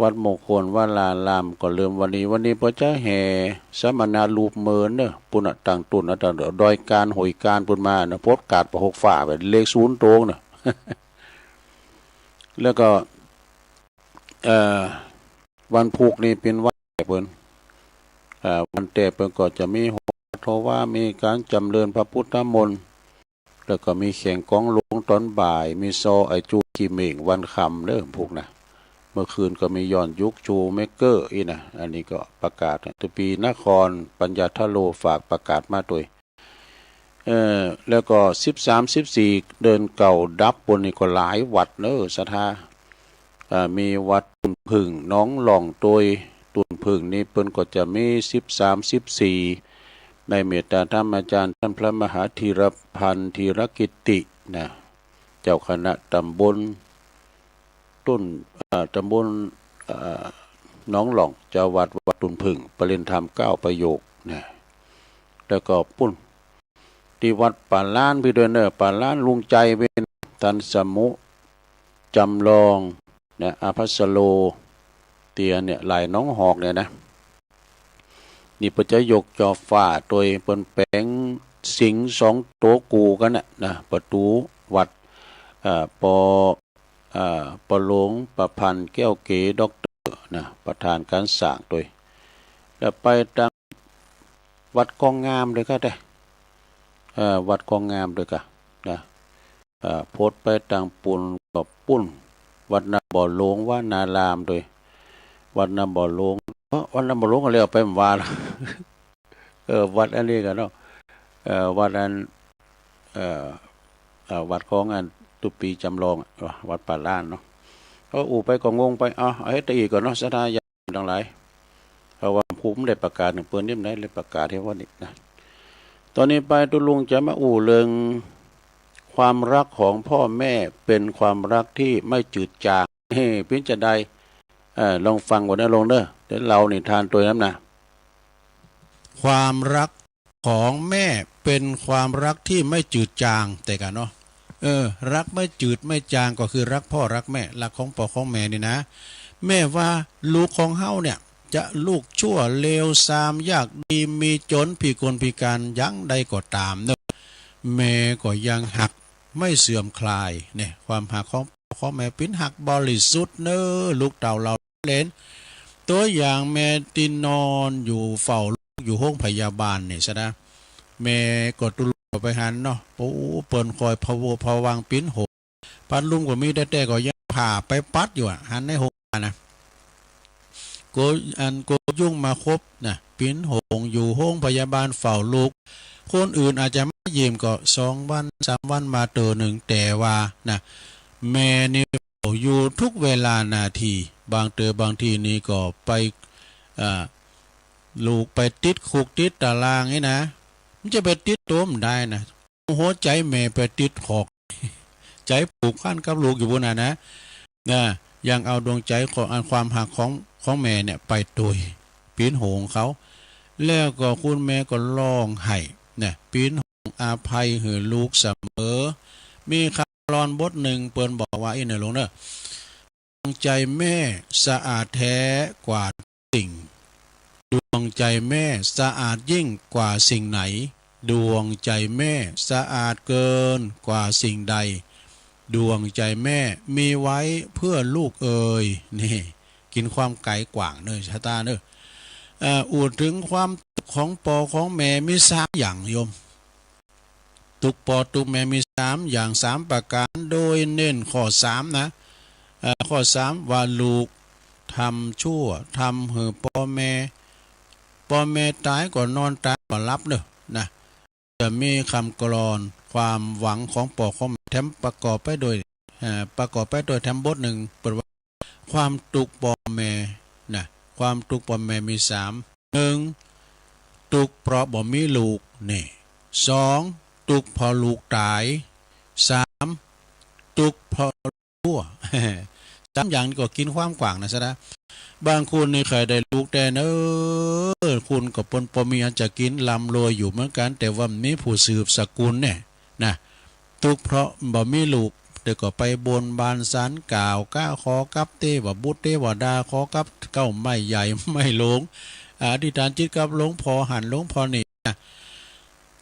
วัดมงคลวรารามก็เริ่มวันนี้ วันนี้เปิ้นจะแห่สมณะรูปเมินเน่อ ปุ้นน่ะ ต่างตุ่นน่ะ ต่างดอยการหอยการปุ้นมาเน่อ โพสต์การ์ดปะหกฝาไป เลขศูนย์ตรงเน่อ แล้วก็ เอ่อ วันพุธนี่เป็นวันแต้เปิ้น เอ่อ วันแต้เปิ้นก็จะมีโหราทว่า มีการจำเริญพระพุทธมนต์ แล้วก็มีแข่งกองหลวงตอนบ่าย มีซอไอจูขี้เหม่งวันค่ำเด้อพุธนะ เมื่อคืนก็มีย้อนยุคโชว์เมคเกอร์อีกนะ อันนี้ก็ประกาศนะ ตุปีนครปัญญาทะโลฝากประกาศมาด้วย เอ่อ แล้วก็สิบสาม สิบสี่ เดือนเก้าดับปุ้นนี่ก็หลายวัดเน่อ ศรัทธา เอ่อ มีวัดตุ่นผึ่งหนองหล่องโตย ตุ่นผึ่งนี่เปิ้นก็จะมีสิบสาม สิบสี่ ในเมตตาธรรมอาจารย์ท่านพระมหาธีรพันธ์ธีรกิตตินะ เจ้าคณะตำบลตุ่น เอ่อ ตำบล เอ่อ หนองหล่อง เจ้าวัดวัดตุ่นผึ่ง ประเรียนธรรมเก้าประโยคนะ แล้วก็ปุ้น ตี้วัดป่าล้านพี่ด้วยเน่อ ป่าล้านลุงใจเวน ท่านสมุจำลองนะ อาภัสโล เตียเนี่ย หลายหนองหอกเนี่ยนะ นี่เปิ้นจะยกจอฟ้าโตย เปิ้นแป๋งสิงห์สองโตกู่กั๋นน่ะนะ ประตู๋วัด เอ่อ ปอ เอ่อ ปอหลวงประพันธ์แก้วเก๋ ด็อกเตอร์นะ ประธานการสร้างโตย แล้วไปตาง วัดกองงามด้วยกะเด้ เอ่อ วัดกองงามด้วยกะนะ เอ่อ โพสต์ไปตางปุ้นก็ปุ้น วัดนาบ่อหลวงวนารามด้วย วัดนาบ่อหลวง เอ้อ วัดนาบ่อหลวงก็แล้วไปบ่าละ เออ วัดอันนี้กะเนาะ เอ่อ วัดอัน เอ่อ เอ่อ วัดของอันตุปีจำลองอะ วัดป่าล้านเนาะ เออ อู้ไปก็งงไป เอา เอาเฮ็ดแต่อีกก่อนเนาะ ศรัทธาญาติโยมตังหลาย เพราะว่าผมได้ประกาศให้เปิ้นนี่ ได้ประกาศให้ว่านี่นะ ตอนนี้ไปตุ๊ลุงจะมาอู้เรื่องความรักของพ่อแม่เป็นความรักที่ไม่จืดจาง เฮ้ เปิ้นจะได้ เอ่อ ลองฟังก่อนนะลุงเด้อ เดี๋ยวเล่านิทานโตยนำนะ ความรักของแม่เป็นความรักที่ไม่จืดจาง แต่กะเนาะ เออ รักไม่จืดไม่จางก็คือรักพ่อรักแม่ รักของพ่อของแม่นี่นะ แม้ว่าลูกของเฮาเนี่ย จะลูกชั่วเลวซาม ยากดีมีจน พิกลพิการยังใดก็ตามเนาะ แม่ก็ยังฮักไม่เสื่อมคลายเนี่ย ความฮักของพ่อของแม่เปิ้นฮักบริสุทธิ์เนาะ ลูกเต้าเหล่าเหลน ตัวอย่างแม่ตี้นอนอยู่เฝ้าลูกอยู่โฮงพยาบาลนี่ซะนะ แม่ก็ตุ๊ลุงไปหันเนาะ โอ้ เปิ้นคอยพะวงพะวังปิ้นโหง พัดลมก็มีแต่ แต่ก็ยังผ่าไปปัดอยู่อะ หันในโฮงนะ โก อันโกยุงมาคบนะ ปิ้นโหงอยู่โฮงพยาบาลเฝ้าลูก คนอื่นอาจจะมาเยี่ยมก็สองวันสามวันมาเตอหนึ่ง แต่ว่านะ แม่นี่เฝ้าอยู่ทุกเวลานาที บางเตอบางทีนี่ก็ไป เอ่อ ลูกไปติดคุกติดตารางนี่นะ มันจะไปติดตัวมันได้นะ หัวใจแม่ไปติดหอก ใจผูกพันกับลูกอยู่พุ้นน่ะนะ นะ ยังเอาดวงใจของ อันความฮักของ ของแม่เนี่ยไปโตยปิ้นโหงเขา แล้วก็คุณแม่ก็ร้องไห้นะ ปิ้นโหงอภัยหื้อลูกเสมอ มีคำกลอนบทหนึ่งเปิ้นบอกว่าอี้เน่อลุงเน่อ ดวงใจแม่สะอาดแท้กว่าทุกสิ่ง ดวงใจแม่สะอาดยิ่งกว่าสิ่งไหน ดวงใจแม่สะอาดเกินกว่าสิ่งใด ดวงใจแม่มีไว้เพื่อลูกเอ่ย นี่ กิ๋นความไก๋กว้างเน่อ ศรัทธาเน่อ เอ่อ อู้เถิงความตุ๊กข์ของป้อของแม่มีสามอย่างโยม ตุ๊กข์ป้อตุ๊กข์แม่มีสามอย่าง สามประก๋าน โดยเน้นข้อสามนะ เอ่อ ข้อสามว่าลูกทำชั่ว ทำหื้อป้อแม่ ป้อแม่ต๋ายก็นอนต๋ายบ่หลับเน่อนะ จะมีคำกลอนความหวังของป้อของแม่แถมประกอบไปด้วย เอ่อ ประกอบไปด้วยแถมบทหนึ่ง เปิ้นว่า ความตุ๊กข์ป้อแม่นะ ความตุ๊กข์ป้อแม่มีสาม หนึ่ง ทุกข์เพราะบ่มีลูก นี่ สอง ทุกข์เพราะลูกต๋าย สาม ทุกข์เพราะลูกชั่ว สามอย่างนี้ก็กิ๋นความกว้างนะสะดา บางคนนี่ใค่ได้ลูกแต๊เน่อ คนก็เปิ้นปอมีอันจะกิ๋น ร่ำรวยอยู่เหมือนกั๋น แต่ว่าบ่มีผู้สืบสกุลเนี่ยนะ ทุกข์เพราะบ่มีลูก แต่ก็ไปบนบานศาลกล่าว กราบขอกับเตวบุตรเตวดา ขอกับเก้าไม้ใหญ่ไม้หลวง อธิษฐานจิตกับหลวงพ่อหั้นหลวงพ่อนี่นะ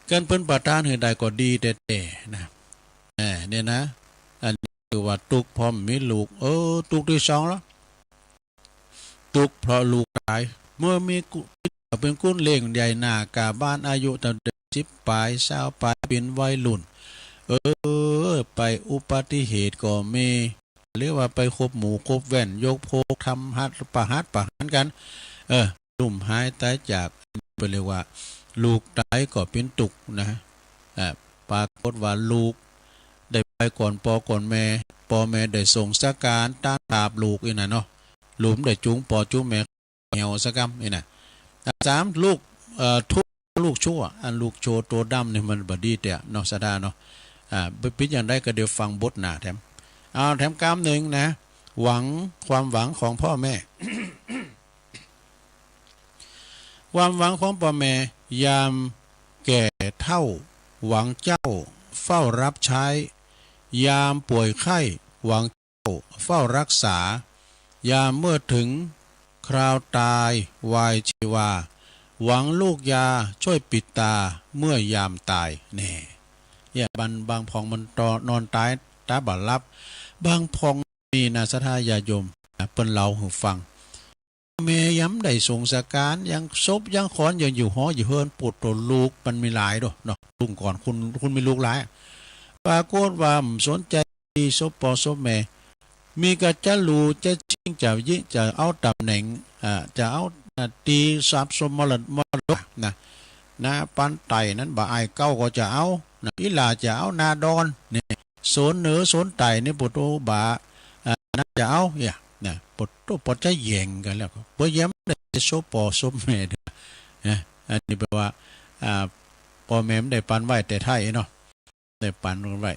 คันเปิ้นประทานหื้อได้ก็ดีแต๊ๆ นะ แหม เนี่ยนะ อันนี้คือว่าทุกข์เพราะบ่มีลูก เออ ทุกข์ที่สองละ ทุกข์เพราะลูกต๋าย เมื่อมีกุ เปิ้นกุนเลี้ยงใหญ่หน้ากาบ้าน อายุตั้งแต่สิบป๋าย ซาวป๋าย เป๋นวัยรุ่น เออ ไปอุบัติเหตุก็มี เรียกว่าไปคบหมู่คบแว่น ยกพวกทำหัตถประหัตประหารกั๋น เออ ล้มหายต๋ายจาก เปิ้นเรียกว่า ลูกต๋ายก็เป๋นทุกข์นะ อ่า ปรากฏว่าลูกได้ไปก่อนปอก่อนแม่ ปอแม่ได้ส่งสการตานตาบลูกอี้น่ะเนาะ ลูกได้จุงปอจุงแม่เหี่ยวสะกำอี้น่ะ อ่า สาม ลูก เอ่อ ทุกข์ลูกชั่ว อันลูกชั่วตั๋วดำนี่มันบ่ดีแต๊เนาะสะดาเนาะ อ่า เป๋นอย่างใดก็เดี๋ยวฟังบทหน้าแถม เอาแถมกำนึ่งนะ หวัง ความหวังของพ่อแม่ ความหวังของปอแม่ ยามแก่เฒ่า หวังเจ้าเฝ้ารับใช้ ยามป่วยไข้ หวังเจ้าเฝ้ารักษา ยามเมื่อถึงคราวตายวายชีวา หวังลูกยาช่วยปิดตาเมื่อยามต๋าย แน่ เนี่ย บาง บางพ่องมันตอ นอนต๋ายต๋าบ่หลับ บางพ่อง นี่นะ ศรัทธาญาติโยมนะ เปิ้นเล่าหื้อฟัง แม่ยังบ่ได้ส่งสการ ยังศพยังขอนยังอยู่หออยู่เฮือน ปวดตั๋วลูกมันมีหลายโดเนาะ รุ่นก่อนคุณ คุณมีลูกหลาย ปรากฏว่าบ่สนใจ๋ศพปอศพแม่ มีกะจะหลู่จะชิงจะยิ่งจะเอาต๋ำแหน่ง อ่า จะเอา อ่า ตี้ทรัพย์สมมรด มรดกนะ นาปันไต่นั้นบ่อายเก้าก็จะเอานะ อีหล่าจะเอานาดอน นี่ โซนเหนือโซนใต้นี่ปวดโตบ่า อ่า น่าจะเอา เนี่ย นะ ปวดโตปวดจะแย่งกั๋นแล้วก็ เปิ้นยังบ่ได้ศพปอศพแม่เด้อ นะ อันนี้แปลว่า อ่า ปอแม่บ่ได้ปันไว้แต่ไท้เนาะ ได้ปันกั๋นไว้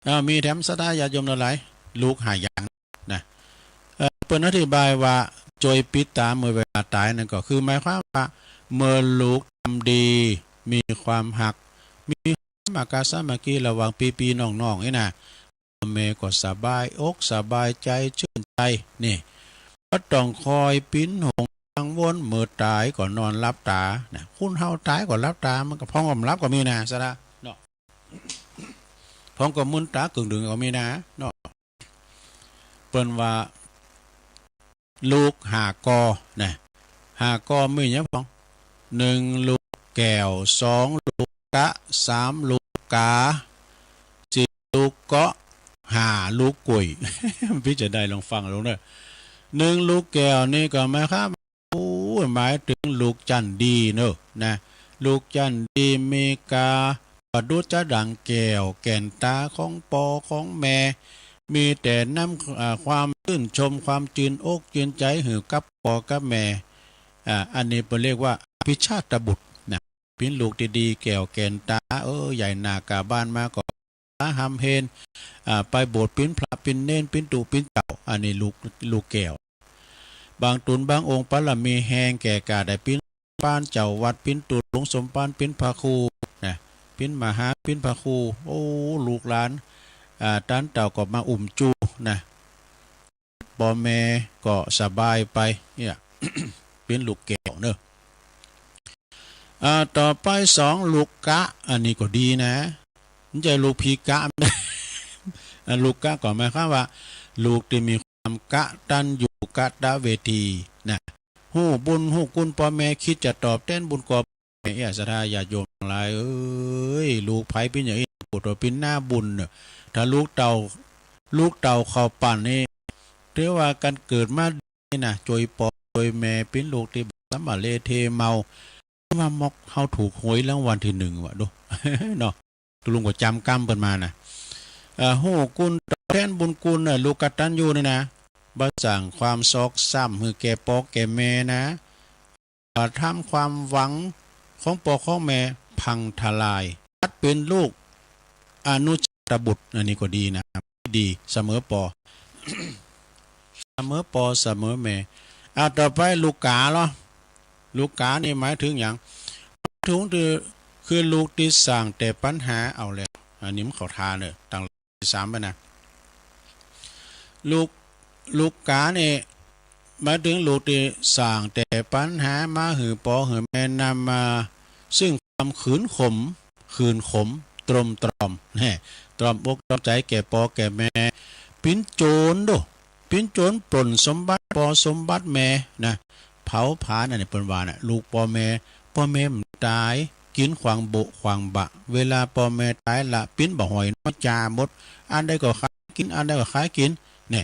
อ่า มีแถมศรัทธาญาติโยมหลาย ลูกห้าอย่างนะ เอ่อ เปิ้นอธิบายว่า ช่วยปิดตาเมื่อเวลาต๋ายนั่นก็คือหมายความว่า เมื่อลูกทำดี มีความฮัก มีความสามัคคีระหว่างปี้ๆน้องๆ นี่นะ แม่ก็สบายอกสบายใจ๋ ชื่นใจ๋ นี่ บ่ต้องคอยปิ๊นหงกังวล เมื่อต๋ายก็นอนหลับต๋านะ คนเฮาต๋ายก็หลับต๋า มันก็พ่องก็บ่หลับก็มีนะ ศรัทธาเนาะ พ่องก็มึนต๋ากึ่งดึงก็มีนะ เนาะ เปิ้นว่า ลูกห้าก่อนะ ห้าก่อมีหยังพ่อง หนึ่ง ลูกแก้ว สอง ลูกกะ สาม ลูกกา สี่ ลูกเกาะ ห้า ลูกกล้วย ปี้จะได้ลองฟังลองเด้อ หนึ่ง ลูกแก้วนี่ก็หมายความ โอ้ย หมายถึงลูกจั้นดีเนาะนะ ลูกจั้นดีมีกาประดุจจะดังแก้วแก่นต๋าของปอของแม่ มีแต่น้ำ อ่า ความชื่นชม ความจืนอกจืนใจ๋หื้อกับปอกับแม่ อ่า อันนี้เปิ้นเรียกว่าอภิชาตบุตรนะ เป๋นลูกตี้ดีแก้วแก่นต๋า เออ ใหญ่หน้ากาบ้านมาก็ หาหำเฮน อ่า ไปโบสถ์เป๋นพระเป๋นเณร เป๋นตุ๊เป๋นเจ้า อันนี้ลูก ลูกแก้ว บางตุนบางองค์ปารมีแฮงแก่กล้าได้เป๋นสมภารเจ้าวัด เป๋นตุ๊หลวงสมภาร เป๋นพระครูนะ เป๋นมหา เป๋นพระครู โอ้ ลูกหลาน อ่า ต้านเต้าก็มาอุ้มจูนะ ปอแม่ก็สบายไป เนี่ย เป๋นลูกแก้วเนาะ อ่า ต่อไปสอง ลูกกะ อันนี้ก็ดีนะ บ่ใจ้ลูกผีกะ อ่า ลูกกะก็หมายความว่า ลูกตี้มีความกตัญญูกตเวทีนะ ฮู้บุญฮู้คุณปอแม่ คิดจะตอบแตนบุญก็ แม่เอี้ย ศรัทธาญาติโยมตังหลายเอ้ย ลูกไผเป๋นอย่างอี้ ปวดหัวเป๋นหน้าบุญเน่อ ถ้าลูกเต้า ลูกเต้าเข้าปั้นนี่ ถือว่าการเกิดมานี่นะ จ้วยปอจ้วยแม่ เป๋นลูกตี้บ่สำมะเลเทเมา ว่ามอกเฮาถูกหวยรางวัลตี้หนึ่งว่ะดู เนาะ ตกลงก็จ๋ำกำเปิ้นมานะ เอ่อ ฮู้คุณตอบแตนบุญคุณเน่อ ลูกกตัญญูนี่นะ บ่สร้างความซอกช้ำหื้อแก่ปอแก่แม่นะ ทำความหวังของพ่อของแม่พังทลาย จัดเป็นลูกอนุชาตบุตร อันนี้ก็ดีนะ ดีเสมอปอ เสมอปอเสมอแม่ อ่ะ ต่อไปลูกกาเหรอ ลูกกานี่หมายถึงอย่าง หมายถึงคือ คือลูกที่สร้างแต่ปัญหาเอาแล้ว อันนี้มันเข้าท่าเนอะ ตั้งที่สามไปนะ ลูก ลูกกานี่หมายถึงลูกที่สร้างแต่ปัญหามาหื้อปอหื้อแม่ นำมาซึ่งความขื่นขม ขื่นขม ตรมตรอม แน่ ตรอมอกตรอมใจแก่ปอแก่แม่ ปิ้นโจรโด ปิ้นโจรปล้นสมบัติปอสมบัติแม่นะ เผาผลาญ อันนี้เปิ้นว่านะ ลูกปอแม่ ปอแม่มันตาย กิ๋นขว้างโบะขว้างบะ เวลาปอแม่ตายละ ปิ้นบ่หอยน้อยจาหมด อันใดก็ขายกิ๋น อันใดก็ขายกิ๋น แน่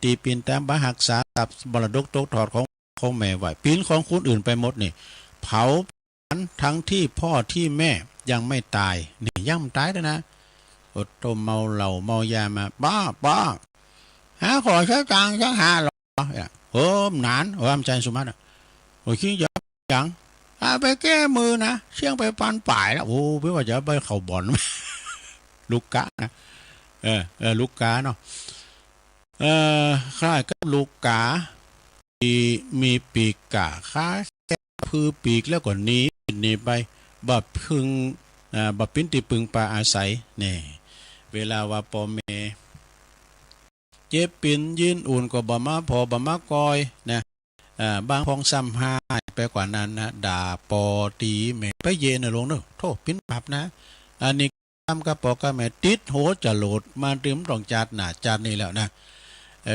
ตี้ปิ้นต๋ามบ่ฮักษาทรัพย์มรดกตกทอดของ ของแม่ไว้ ปิ้นของคนอื่นไปหมดนี่ เผาผลาญทั้งที่พ่อที่แม่ยังไม่ตาย นี่ยังบ่ตายเลยนะ อดทนเมาเหล้าเมายามา ป้า ป้า หาขอสักตังค์สักห้าร้อย เนี่ย เออ หนาน เออ มันใจสุมัติอะ โอ้ย คิดจะหยัง อ่ะ ไปแก้มือนะ เสี่ยงไปปันป๋ายแล้ว โอ้ เปิ้นว่าจะไปเข้าบ่อน ลูกกานะ เออ เออ ลูกกาเนาะ เออ คล้ายกับลูกกา ตี้มีปีกก้าขาแข็ง พื้อปีกแล้วก็หนี หนีไป บ่เปิง อ่า บ่เป๋นตี้เปิงปาอาศัย แน่ เวลาว่าปอแม่ เจ็บปิ๋นยินอุ่นก็บ่มาผ่อบ่มาก่อยนะ อ่า บางพ่องซ้ำฮ้ายไปกว่านั้นนะ ด่าปอตี๋แม่ไปเยอะนะหลวงเนอะ โธ่ เป๋นบาปนะ อันนี้ทำกับปอกับแม่ติดหัวจรวด มาเถิงต้องจาติหน้าจาตินี้แล้วนะ เอ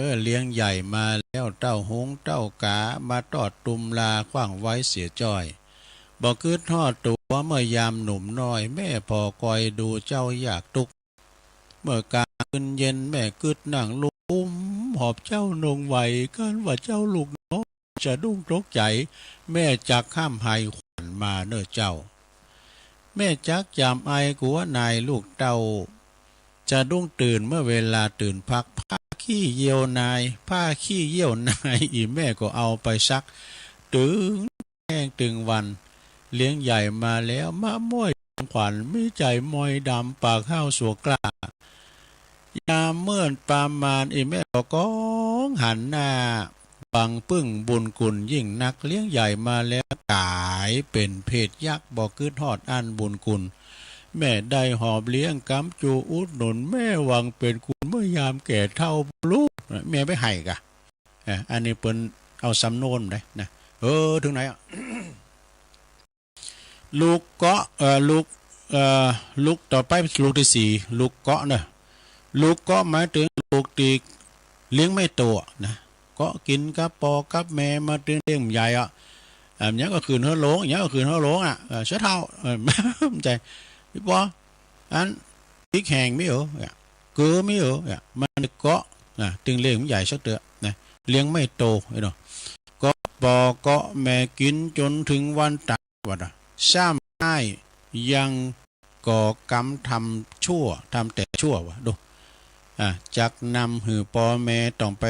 อ เลี้ยงใหญ่มาแล้ว เต้าหงเต้ากา มาตอดตุมลา ขว้างไว้เสียจ้อย บ่กึ๊ดฮอดตั๋วเมื่อยามหนุ่มน้อย แม่ผ่อคอยดูเจ้ายากตุ๊กข์ เมื่อกลางคืนเย็นแม่กึ๊ดนั่งลุก อุ้มหอบเจ้าลงไหว คันว่าเจ้าลุกน้อยสะดุ้งตกใจ แม่จักห้ามไห้ขวัญมาเน่อเจ้า แม่จักจำไอกัวนายลูกเต้า สะดุ้งตื่นเมื่อเวลาตื่นพัก ผ้าขี้เยี่ยวนาย ผ้าขี้เยี่ยวนาย อี่แม่ก็เอาไปซัก ตึงแห้งตึงวัน เลี้ยงใหญ่มาแล้ว มาม่วยของขวัญ มีใจ๋มอยดำ ปากห้าวสัวกล้า ยามเมื่อประมาณ อี่แม่ก็ก้องหันหน้า หวังปึ้งบุญคุณยิ่งนัก เลี้ยงใหญ่มาแล้ว ก๋ายเป๋นเพศยักษ์ บ่กึ๊ดฮอดอันบุญคุณ แม่ได้หอบเลี้ยงกำจูอุดหนุน แม่หวังเป๋นคุณเมื่อยามแก่เฒ่าลูก แม่ไปไห้กะ เอ่อ อันนี้เปิ้นเอาสำนวนได้นะ เออ เถิงไหนอะ ลูกเกาะ เอ่อ ลูก เอ่อ ลูกต่อไป ลูกตี้สี่ ลูกเกาะเนอะ ลูกเกาะหมายเถิงลูกตี้เลี้ยงไม่โตอะนะ เกาะกิ๋นกับปอกับแม่มาเถิงเลี้ยงบ่ใหญ่อะ อ่า ยังก็ขึ้นเฮือหลง ยังก็ขึ้นเฮือหลงอะ เอ่อ เสื้อเฒ่า เอ่อ บ่ใจ้ อี่ปอ อัน ปิ๊กแห้งมีเหรอ เกือมีเหรอ มันเกาะนะ เถิงเลี้ยงบ่ใหญ่สักเตื้อนะ เลี้ยงไม่โต ไอ้เนาะ เกาะปอเกาะแม่กิ๋นจ๋นเถิงวันต๋าย ว่าเนาะ ซ้ำฮ้ายยังก่อกรรมทำชั่ว ทำแต่ชั่ว ว่าดู อ่า จักนำหื้อปอแม่ต้องไป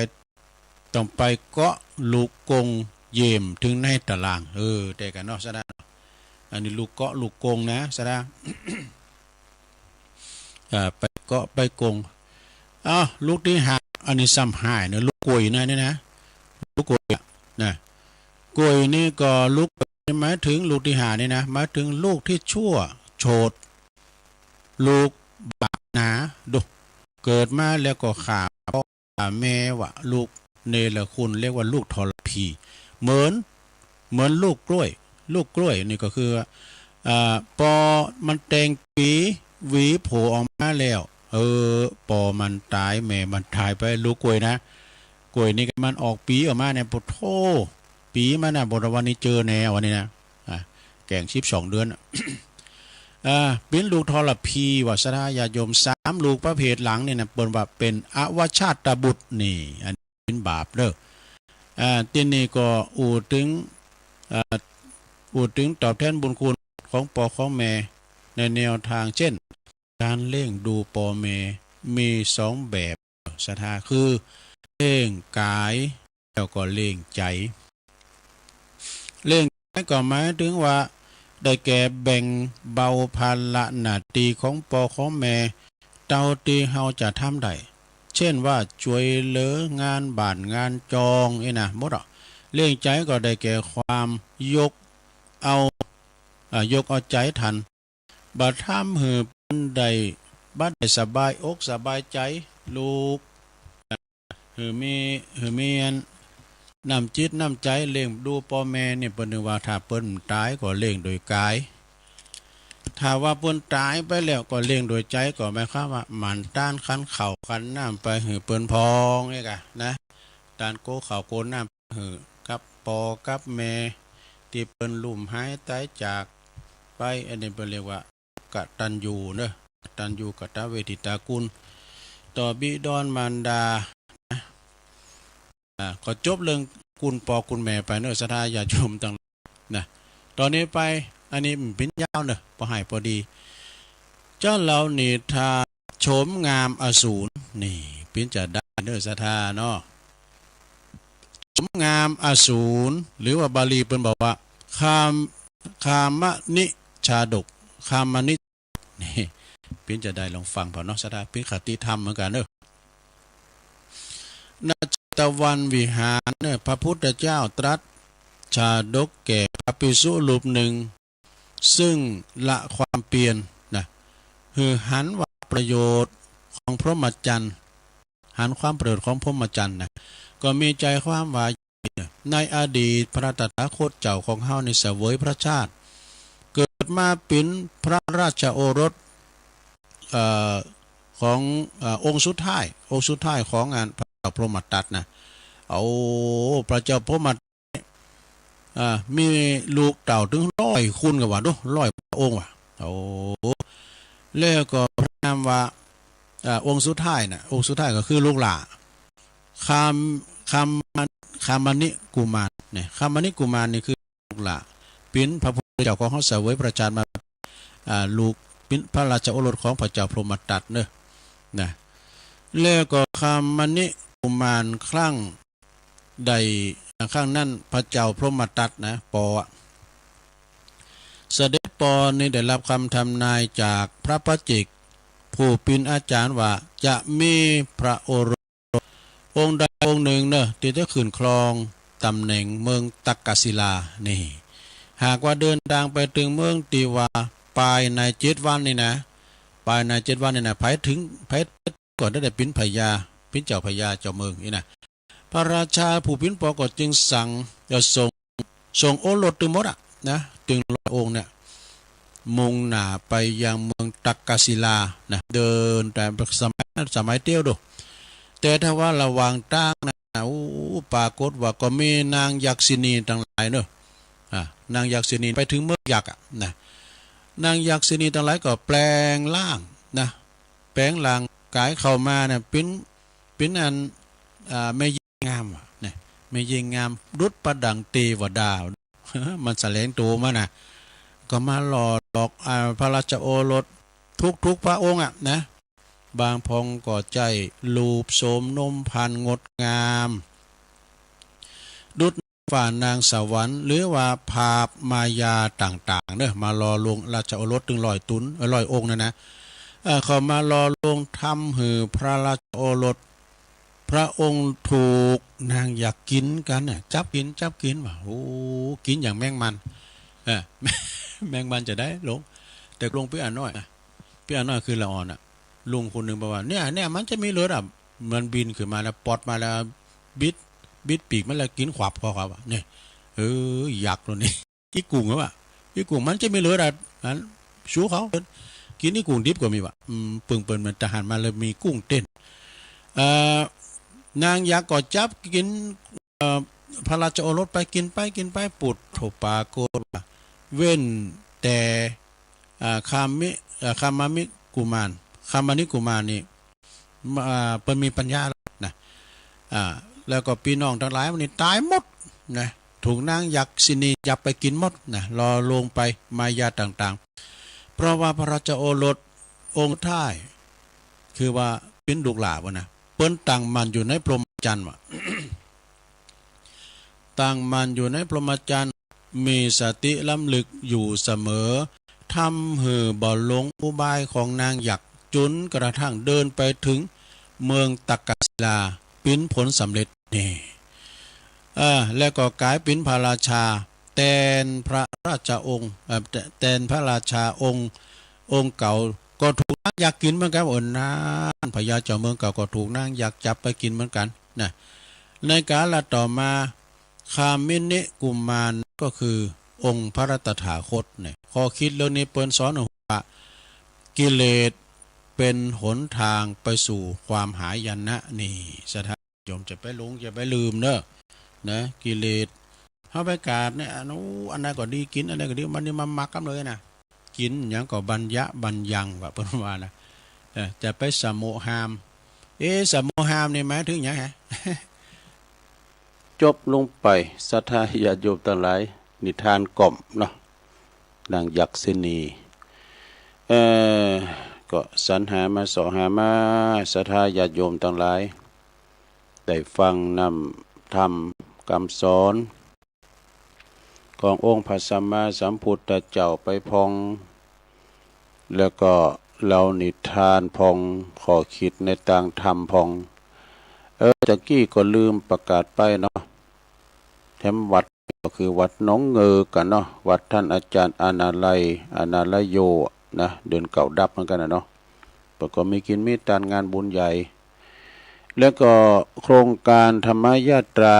ต้องไปเกาะลูกกงเยี่ยมเถิงในตาราง เออ แต๊กั๋นเนาะ สะดา อันนี้ลูกเกาะลูกกงนะ สะดา อ่า ไปเกาะไปกง อ้าว ลูกตี้ห้า อันนี้ซ้ำฮ้ายเนอะ ลูกก๋วยนะ นี่นะ ลูกก๋วยอะ นะ ก๋วยนี่ก็ลูก หมายเถิงลูกตี้ห้านี่นะ หมายเถิงลูกตี้ชั่วโฉด ลูกบาปหนา ดู เกิดมาแล้วก็ฆ่าปอฆ่าแม่ ว่าลูกเนรคุณ เรียกว่าลูกทรพี เหมือน เหมือนลูกกล้วย ลูกกล้วยนี่ก็คือ อ่า ปอมันแต่งปี๋หวีโผล่ออกมาแล้ว เออ ปอมันต๋าย แม่มันต๋ายไป ลูกก๋วยนะ ก๋วยนี่ก็มันออกปี๋ออกมาเนี่ย โผล่ ปี๋มันน่ะ บ่าวันนี้เจอแน่ วันนี้นะ อ่ะ แก่งสิบสองเดือนอะ อ่า เป๋นลูกทรพี ว่าสะดา ญาติโยม สามลูกประเภทหลังเนี่ยนะ เปิ้นว่าเป๋นอวชาตบุตร นี่ อันนี้เป๋นบาปเด้อ อ่า ตี้นี่ก็อู้เถิง อ่า อู้เถิงตอบแทนบุญคุณของปอของแม่ ในแนวทางเช่น ก๋านเลี้ยงดูปอแม่มีสองแบบ สะดา คือเลี้ยงก๋าย แล้วก็เลี้ยงใจ๋ เลี้ยงใจ๊ก็หมายถึงว่า ได้แก่แบ่งเบาภาระหน้าตี้ของป้อของแม่ เต้าตี้เฮาจะทำได้ เช่นว่า จ้วยเหลืองานบ้านงานจองอี้นะ หมดอ่ะ เลี้ยงใจ๊ก็ได้แก่ความยกเอา อ่า ยกเอาใจ๊ตัน บ่ทำหื้อเปิ้นได้ บ่ได้สบายอกสบายใจ๋ ลูก หื้อมี หื้อมีอัน น้ำจิตน้ำใจ๋เลี้ยงดูป้อแม่นี่ เปิ้นนึกว่าถ้าเปิ้นต๋ายก็เลี้ยงโดยก๋าย ถ้าว่าเปิ้นต๋ายไปแล้วก็เลี้ยงโดยใจ๋ ก็หมายความว่าหมั่นตานขันข้าวขันน้ำไปหื้อเปิ้นพ่องนี่กะนะ ตานโกข้าวโกน้ำหื้อกับป้อกับแม่ ตี้เปิ้นลุ่มหายต๋ายจากไป อันนี้เปิ้นเรียกว่า กตัญญูเนอะ กตัญญูกตเวทิตาคุณ ต่อบิดรมารดานะ อ่า ก็จบเรื่องคุณป้อคุณแม่ไปเนอะ ศรัทธาญาติโยมตังหลายนะ ต่อนี้ไป อันนี้มันปิ้นยาวเนอะ ปอหายปอดี เจ้าเหล่านิทราโฉมงามอสูร นี่ ปิ้นจะได้เนอะ ศรัทธาเนาะ โฉมงามอสูร หรือว่าบาลีเปิ้นบอกว่า คาม คามนิชาดก คามนิ นี่ ปิ้นจะได้ลองฟังเปล่าเนาะ ศรัทธา ปิ้นคติธรรมเหมือนกันเนอะ ณ เชตวันวิหารเนอะ พระพุทธเจ้าตรัสชาดกแก่พระภิกษุรูปหนึ่ง ซึ่งละความเปียรนะ หื้อหันว่าประโยชน์ของพรหมจรรย์ หันความประโยชน์ของพรหมจรรย์นะ ก็มีใจ๋ความว่า ในอดีตพระตถาคตเจ้าของเฮานี่เสวยพระชาติ เกิดมาเป๋นพระราชโอรส เอ่อ ของ เอ่อ องค์สุดท้าย องค์สุดท้ายของอันพระเจ้าพรหมทัตนะ เอา พระเจ้าพรหมทัต อ่า มีลูกเต้าเถิงร้อยคนก็ว่าดู ร้อยพระองค์ว่า โอ้ แล้วก็พระนามว่า อ่า องค์สุดท้ายน่ะ องค์สุดท้ายก็คือลูกหล้า คาม คาม คามนิกุมารเนี่ย คามนิกุมารนี่คือลูกหล้า เป๋นพระพุทธเจ้าของเฮาเสวยพระชาติมา อ่า ลูกเป๋นพระราชโอรสของพระเจ้าพรหมทัตเนอะ นะ แล้วก็คามนิกุมารครั้ง ได้ ครั้งนั้นพระเจ้าพรหมทัตนะ ป้ออะ เสด็จป้อนี่ได้รับคำทำนายจากพระปัจเจก ผู้เป๋นอาจารย์ว่าจะมีพระโอรสองค์ใดองค์หนึ่งเนอะ ตี้จะขึ้นครองตำแหน่งเมืองตักกศิลา นี่ หากว่าเดินทางไปเถิงเมืองตี้ว่าภายในเจ็ดวันนี่นะ ภายในเจ็ดวันนี่นะ ใผเถิง ใผก่อนได้เป๋นพญา เป๋นเจ้าพญาเจ้าเมืองนี่นะ พระราชาผู้เป๋นป้อก็จึงสั่ง จะส่ง ส่งโอรสตึงหมดอะนะ ตึงร้อยองค์เนี่ย มุ่งหน้าไปยังเมืองตักกศิลานะ เดินแต่สมัยนั้นสมัยเตี้ยวดู แต่ถ้าว่าระหว่างตางนะ โอ้ ปรากฏว่าก็มีนางยักษิณีตังหลายเนอะ อ่ะ นางยักษิณีไปเถิงเมืองยักษ์อะนะ นางยักษิณีตังหลายก็แปลงร่างนะ แปลงร่างก๋ายเข้ามาเนี่ย เป๋น เป๋นอัน อ่า แม่หญิงงามอะนะ แม่หญิงงามดุจประดังเทวดา มันแสดงตั๋วมานะ ก็มาหล่อหลอก อ่า พระราชโอรสทุกๆ พระองค์อะนะ บางพองก็ใจ๊รูปโสมนมพรรณงดงาม ดุจ ฟ้านางสวรรค์ หรือว่าภาพมายาต่างๆ เนอะ มาหล่อลวงราชโอรสตึงร้อยต๋น เอ่อ ร้อยองค์นั่นนะ เอ่อ เข้ามาหล่อลวงทำหื้อพระราชโอรส พระองค์ถูกนางยักษ์กิ๋นกั๋นน่ะ จับกิ๋น จับกิ๋นว่า โอ้ กิ๋นอย่างแมงมัน เออ แมงมันจะได้ลง แต่ลงปี้อาน้อยนะ ปี้อาน้อยคือละอ่อนน่ะ ลุงคนหนึ่งบอกว่า เนี่ย เนี่ย มันจะมีเลือดอ่ะ มันบินขึ้นมาแล้ว ปอดมาแล้ว บิด บิดปีกมันแล้ว กิ๋นขวับเขาครับ เนี่ย เออ ยักษ์ตัวนี้ อีกุ้งครับ อีกุ้งมันจะมีเลือดอ่ะ อัน ชูเขา กิ๋นอีกุ้งดิบก็มีว่ะ อืม ปึงเปิ้นเหมือนทหารมาเลย มีกุ้งเต้น เอ่อ นางยักษ์ก็จับกิ๋น เอ่อ พระราชโอรสไป กิ๋นไป กิ๋นไป ปุดโถ ปรากฏว่า เว้นแต่ อ่า คามิ อ่า คามามิกุมาร คามนิกุมารนี่ อ่า เปิ้นมีปัญญาแล้วนะ อ่า แล้วก็ปี้น้องตังหลายมันนี่ต๋ายหมดนะ ถูกนางยักษิณีจับไปกิ๋นหมดนะ หล่อลวงไปมายาต่างๆ เพราะว่าพระราชโอรสองค์สุดท้าย คือว่าเป๋นลูกหล้าบ่นะ เปิ้นตั้งมั่นอยู่ในพรหมจรรย์ว่ะ ตั้งมั่นอยู่ในพรหมจรรย์ มีสติล้ำลึกอยู่เสมอ ทำหื้อบ่หลงอุบายของนางยักษ์ จุนกระทั่งเดินไปถึงเมืองตักกศิลา ปิ้นผลสำเร็จนี่ เออ แล้วก็กลายเป็นพระราชา แตนพระราชาองค์ เอ่อ แตนพระราชาองค์ องค์เก่า ก็ถูกนางยักษ์กินเหมือนกัน เออ นั่น พญาเจ้าเมืองเก่าก็ถูกนางยักษ์จับไปกินเหมือนกันนะ ในกาลต่อมา คามินิกุมารก็คือองค์พระตถาคตเนี่ย ข้อคิดเรื่องนี้เปิ้นสอนว่า กิเลสเป็นหนทางไปสู่ความหายนะนี่ ศรัทธาโยมจะไปหลง จะไปลืมเนอะ นะ กิเลส เฮาไปกราบเนี่ย อันนู้น อันนั้นก็ดี กินอันนั้นก็ดี มันนี่มามักกันเลยนะ กินหยังก็บัญญะบัญญัง ว่าเปิ้นว่านะ เออ จะไปสะโมะหาม เอ๊ะ สะโมะหามนี่หมายถึงหยังฮะ จบลงไป ศรัทธาญาติโยมตังหลาย นิทานก่อมเนาะ นางยักษิณี เอ่อ ก็สรรหามา เสาะหามา ศรัทธาญาติโยมตังหลาย ได้ฟังนำธรรมกำสอน ขององค์พระสัมมาสัมพุทธเจ้าไปพ่อง แล้วก็เล่านิทานพ่อง ข้อคิดในตางธรรมพ่อง เออ ตะกี้ก็ลืมประกาศไปเนาะ แถมวัดก็คือวัดหนองเงิกกั๋นเนาะ วัดท่านอาจารย์อานาลัย อานาลโยนะ เดือนเก้าดับเหมือนกันนะเนาะ เปิ้นก็มีกินมีตานงานบุญใหญ่ แล้วก็โครงการธรรมยาตรา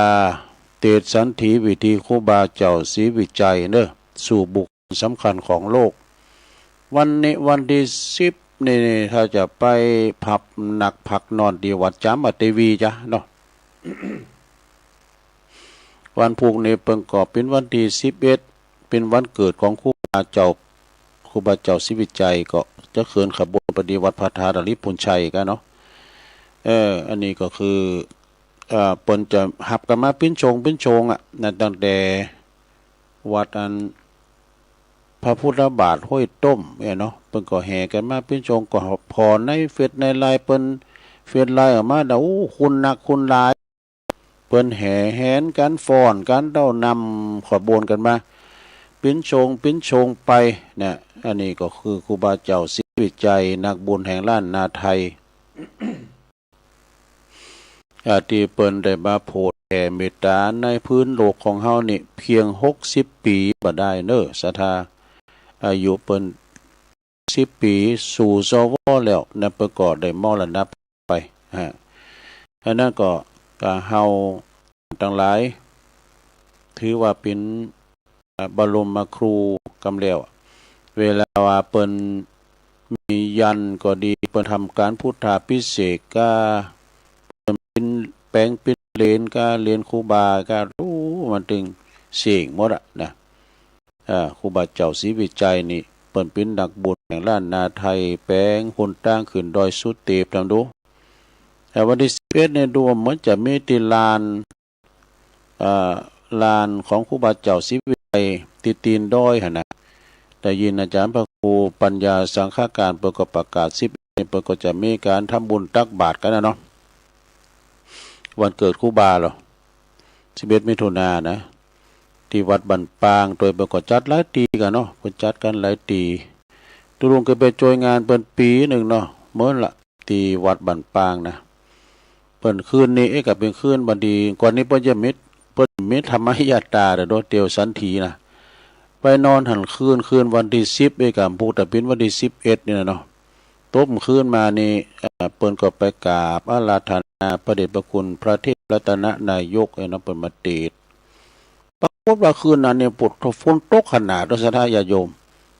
เตศสันถีวิธีครูบาเจ้าศรีวิชัยเนอะ สู่บุคคลสำคัญของโลก วันนี้วันที่สิบนี่ ถ้าจะไปพัก นักพักนอนที่วัดจามเทวีจ้ะเนาะ วันพุธนี้เปิ้นก็เป็นวันที่สิบเอ็ด เป็นวันเกิดของครูบาเจ้า ครูบาเจ้าศรีวิชัย ก็จะเคลื่อนขบวนไปที่วัดพระธาตุดาริพุนชัยกั๋นเนาะ เออ อันนี้ก็คือ เอ่อ เปิ้นจะหับกั๋นมาปิ้นโชงปิ้นโชงอะนะ ตั้งแต่วัดอันพระพุทธบาทห้วยต้มเนี่ยเนาะ เปิ้นก็แห่กั๋นมาปิ้นโชง ก็ผ่อในเฟซในไลน์เปิ้น เฟซไลน์ออกมาดา อู้ คนนักคนหลาย เปิ้นแห่แหนกั๋น ฟ้อนกั๋น เต้านำขบวนกั๋นมา ปิ้นโชงปิ้นโชงไปนะ อันนี้ก็คือครูบาเจ้าศรีวิชัย นักบุญแห่งล้านนาไทย อ่า ที่เปิ้นได้มาโผดแผ่เมตตาในพื้นโลกของเฮานี่ เพียงหกสิบปี๋บ่ได้เนอะ ศรัทธา อายุเปิ้น สิบปี๋ สู่สวแล้วนะ เปิ้นก็ได้มรณภาพไปฮะ อันนั้นก็ ก็เฮาตังหลาย ถือว่าเป็น อ่า บรมครูกำแล้ว เวลาว่าเปิ้นมียันต์ก็ดี เปิ้นทำการพุทธาภิเษกกา เปิ้นปิ้นแป๋งปิ้นเหรียญกา เหรียญครูบากา โอ้ มันตึงเส่งหมดอะนะ อ่า ครูบาเจ้าศรีวิชัยนี่ เปิ้นเป็นนักบุญแห่งล้านนาไทย แป๋งหนตางขึ้นดอยสุเตพ ทำดู อ่า วันที่สิบเอ็ดเนี่ย ดูว่าเหมือนจะมีที่ลาน อ่า ลานของครูบาเจ้าศรีวิชัย ที่ตีนดอยหั่นนะ ได้ยินอาจารย์พระครูปัญญาสังฆการ เปิ้นก็ประกาศ สิบเอ็ดเนี่ย เปิ้นก็จะมีการทำบุญตักบาตรกั๋นนะเนาะ วันเกิดครูบาเหรอ สิบเอ็ดมิถุนายนนะ ที่วัดบ้านปาง โดยเปิ้นก็จัดหลายตี้กั๋นเนาะ เปิ้นจัดกั๋นหลายตี้ ตุ๊ลุงเคยไปจ้วยงานเปิ้นปี๋นึ่งเนาะ เมินละ ที่วัดบ้านปางนะ เปิ้นคืนนี้ เอ๊ะ ก็เป็นคืนวันที่ ก่อนนี้เปิ้นจะมี เปิ้นมีธรรมยาตราเด้อ เตียวสันถีนะ ไปนอนหั้นคืน คืนวันที่สิบ เอ๊ะ ก็พุธ แต่เป็นวันที่สิบเอ็ดนี่นะเนาะ ตบคืนมานี่ เอ่อ เปิ้นก็ไปกราบอาราธนาพระเดชพระคุณพระเทพรัตนนายก เอ้ยเนาะ เปิ้นมาเตศน์ ปรากฏว่าคืนนั้นเนี่ย ฝนตกขนาด ศรัทธาญาติโยม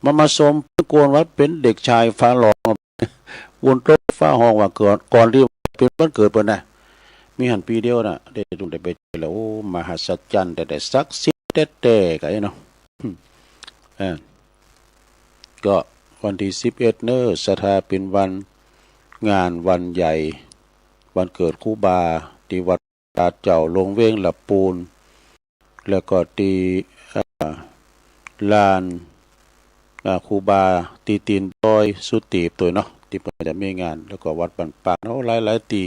มันมาสมกวนว่าเป็นเด็กชายฟ้าร้อง ฝนตกฟ้าฮ้องว่า ก่อน ก่อนที่เป็นวันเกิดเปิ้นนะ มีหั้นปี๋เดียวนะ ได้ดูได้ไปเจอแล้ว โอ้ มหัศจรรย์ แต่ แต่ศักดิ์สิทธิ์แต๊ๆ กั๋นเนาะ เออ ก็วันที่สิบเอ็ดเนอะ ศรัทธา เป็นวันงานวันใหญ่ วันเกิดครูบา ที่วัดพระธาตุเจ้าหลวงเวียงละปูน แล้วก็ที่ อ่า ลาน อ่า ครูบา ที่ตีนดอยสุเตพตวยเนาะ ที่เปิ้นจะมีงาน แล้วก็วัดบ้านปางเนาะ หลายๆ ตี้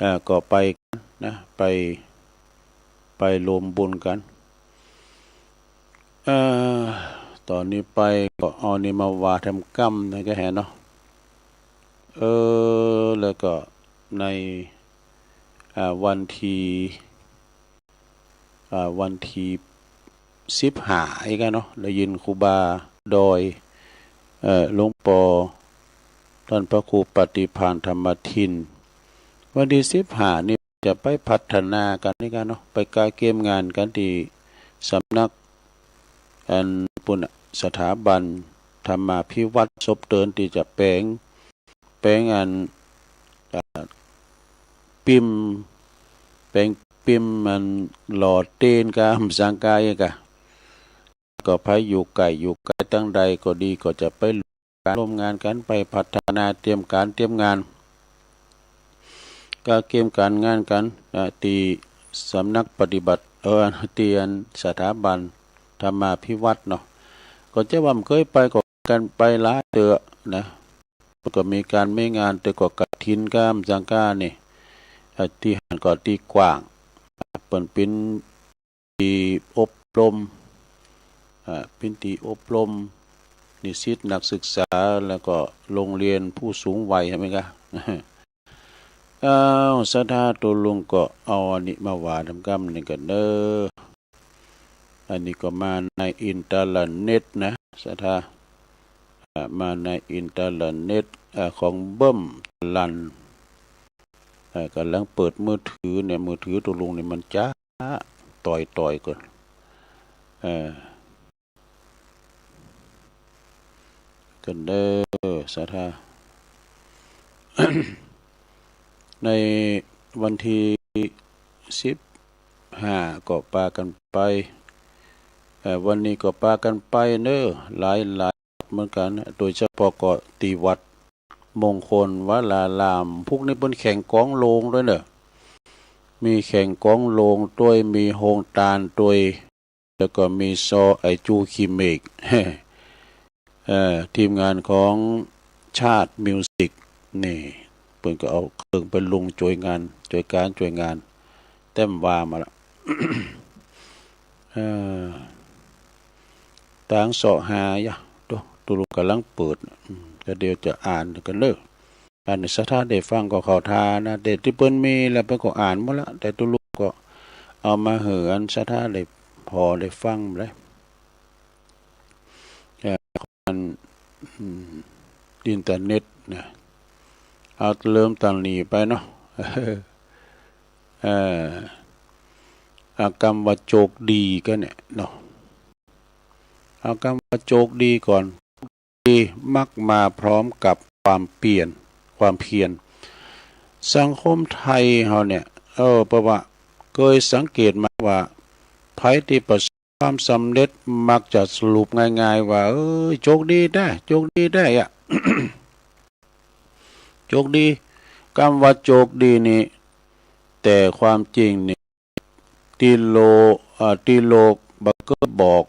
อ่า ก็ไปกั๋นนะ ไป ไปรวมบุญกั๋น เอ่อ ตอนนี้ไปก็เอานี่มาว่าทำกรรมนะก็เห็นเนาะ เออ แล้วก็ใน อ่า วันที่ อ่า วันที่สิบห้าอีกอะเนาะ ได้ยินครูบาดอย เอ่อ หลวงปอ ท่านพระครูปฏิภาณธรรมทิน วันที่สิบห้านี่จะไปพัฒนากันนี่กันเนาะ ไปกาเกมงานกันที่สำนัก อันปุณณะ สถาบันธรรมาภิวัตน์ สบเตินที่จะแปลง แปลงอัน อ่า ปิม แปลงปิมมันหล่อเตนกามสังกายกะ ก็ไผอยู่ไกลอยู่ไกลตั้งใดก็ดี ก็จะไปร่วมงานกัน ไปพัฒนาเตรียมการเตรียมงาน ก็เตรียมการงานกัน อ่า ที่สำนักปฏิบัติ เออ ที่อันสถาบันธรรมาภิวัตน์เนาะ ก็จะว่ามันเคยไปก็กันไปหลายเตื้อนะ ก็มีการมีงานเตื้อก็กฐินกามสังกานี่ อ่า ที่หันก็ที่กว้าง เปิ้นเป็นที่อบรม อ่า เป็นที่อบรมนิสิตนักศึกษา แล้วก็โรงเรียนผู้สูงวัยใช่ไหมคะ อ้าว ศรัทธาตุลุงก็เอาอันนี้มาว่าทำกรรมนี่กันเด้อ อันนี้ก็มาในอินเทอร์เน็ตนะ ศรัทธา อ่า มาในอินเทอร์เน็ต อ่า ของเบิ้มลัน อ่า กำลังเปิดมือถือเนี่ย มือถือตุลุงนี่มันจ้าต่อยต่อยก่อน เออ กันเด้อ ศรัทธา ในวันที่สิบห้าก็ปากันไป เอ่อ วันนี้ก็ปากันไปเนอะ หลายหลายวัดเหมือนกัน โดยเฉพาะก็ที่วัดมงคลวราราม พวกนี้เปิ้นแข่งกองโลงด้วยเนอะ มีแข่งกองโลงด้วย มีโฮงตานด้วย แล้วก็มีซอไอจูขี้เมก เอ่อ ทีมงานของชาติมิวสิกนี่ เปิ้นก็เอาเครื่องไปลงช่วยงาน ช่วยการช่วยงาน แต้มว่ามาละ เอ่อ ตางเสาะหายะ ดู ตุลุงกำลังเปิด อืม ก็เดี๋ยวจะอ่านกันเด้อ อันนี้ศรัทธาได้ฟังก็เข้าท่านะ แต่ที่เปิ้นมีแล้วเปิ้นก็อ่านหมดละ แต่ตุลุงก็เอามาหื้ออันศรัทธาได้พอได้ฟังเลย เอ่อ อัน อืม อินเทอร์เน็ตนะ เอาเริ่มตั้งนี้ไปเนาะ เอ่อ เอากำว่าโจกดีกันเนี่ยเนาะ เอากำว่าโจกดีก่อน ดีมักมาพร้อมกับความเพียร ความเพียร สังคมไทยเฮาเนี่ย เออ เพราะว่าเคยสังเกตมาว่า ไผที่ประสบความสำเร็จมักจะสรุปง่ายๆว่า เอ้ย โจกดีแต๊ โจกดีแต๊อะ โจกดี กำว่าโจกดีนี่ แต่ความจริงนี่ ตี้โลก อ่า ตี้โลกบ่เกยบอก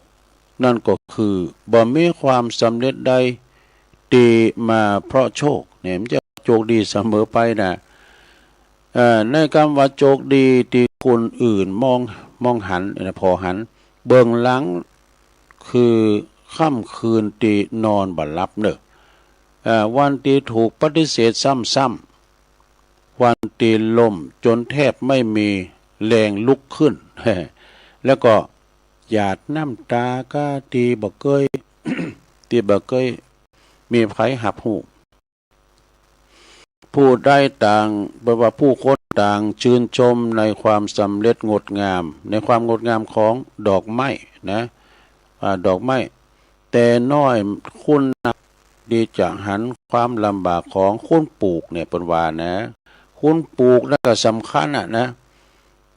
นั่นก็คือ บ่มีความสำเร็จใดตี้มาเพราะโชค เนี่ย มันจะโจกดีเสมอไปนะ เอ่อ ในกำว่าโจกดีตี้คนอื่นมอง มองหันนะ ผ่อหัน เบื้องหลังคือค่ำคืนตี้นอนบ่หลับเนอะ เอ่อ วันตี้ถูกปฏิเสธซ้ำๆ วันตี้ล้มจนแทบไม่มีแรงลุกขึ้น แล้วก็หยาดน้ำตาก้าตี้บ่เกย ตี้บ่เกยมีไผหับฮู้ ผู้ใดต่าง แปลว่าผู้คนต่างชื่นชมในความสำเร็จงดงาม ในความงดงามของดอกไม้นะ อ่า ดอกไม้ แต่น้อยคนนักที่จะหันความลำบากของคนปลูกเนี่ย เปิ้นว่านะ คนปลูกนั่นก็สำคัญอะนะ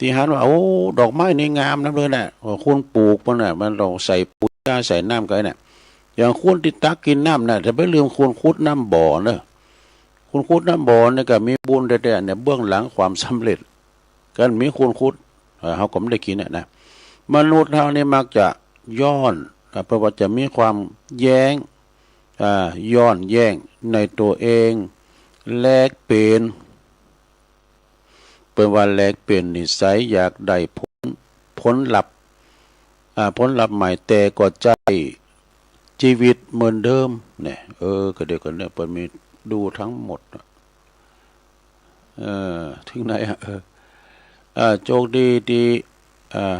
ตี้หันว่า โอ้ ดอกไม้นี่งามนำเลยนะ คนปลูกมันน่ะ มันต้องใส่ปุ๋ยยาใส่น้ำกันน่ะ อย่างคนตี้ตักกินน้ำน่ะ จะไปลืมคนขุดน้ำบ่อเนอะ คนขุดน้ำบ่อนี่ก็มีบุญแต๊ๆ เนี่ย เบื้องหลังความสำเร็จ กันมีคนขุด เอ่อ เฮาก็บ่ได้กินน่ะนะ มนุษย์เฮานี่มักจะย้อน อ่า เพราะว่าจะมีความแย้ง อ่า ย้อนแย้งในตัวเอง แลกเปลี่ยน เปิ้นว่าแลกเปลี่ยนนิสัย อยากได้ผล ผลลัพธ์ อ่า ผลลัพธ์ใหม่ แต่ก็ใช้ชีวิตเหมือนเดิมเนี่ย เออ ก็เดี๋ยวกันเนี่ย เปิ้นมีดูทั้งหมดนะ เออ ถึงไหนอะ เออ อ่า โชคดีที่ อ่า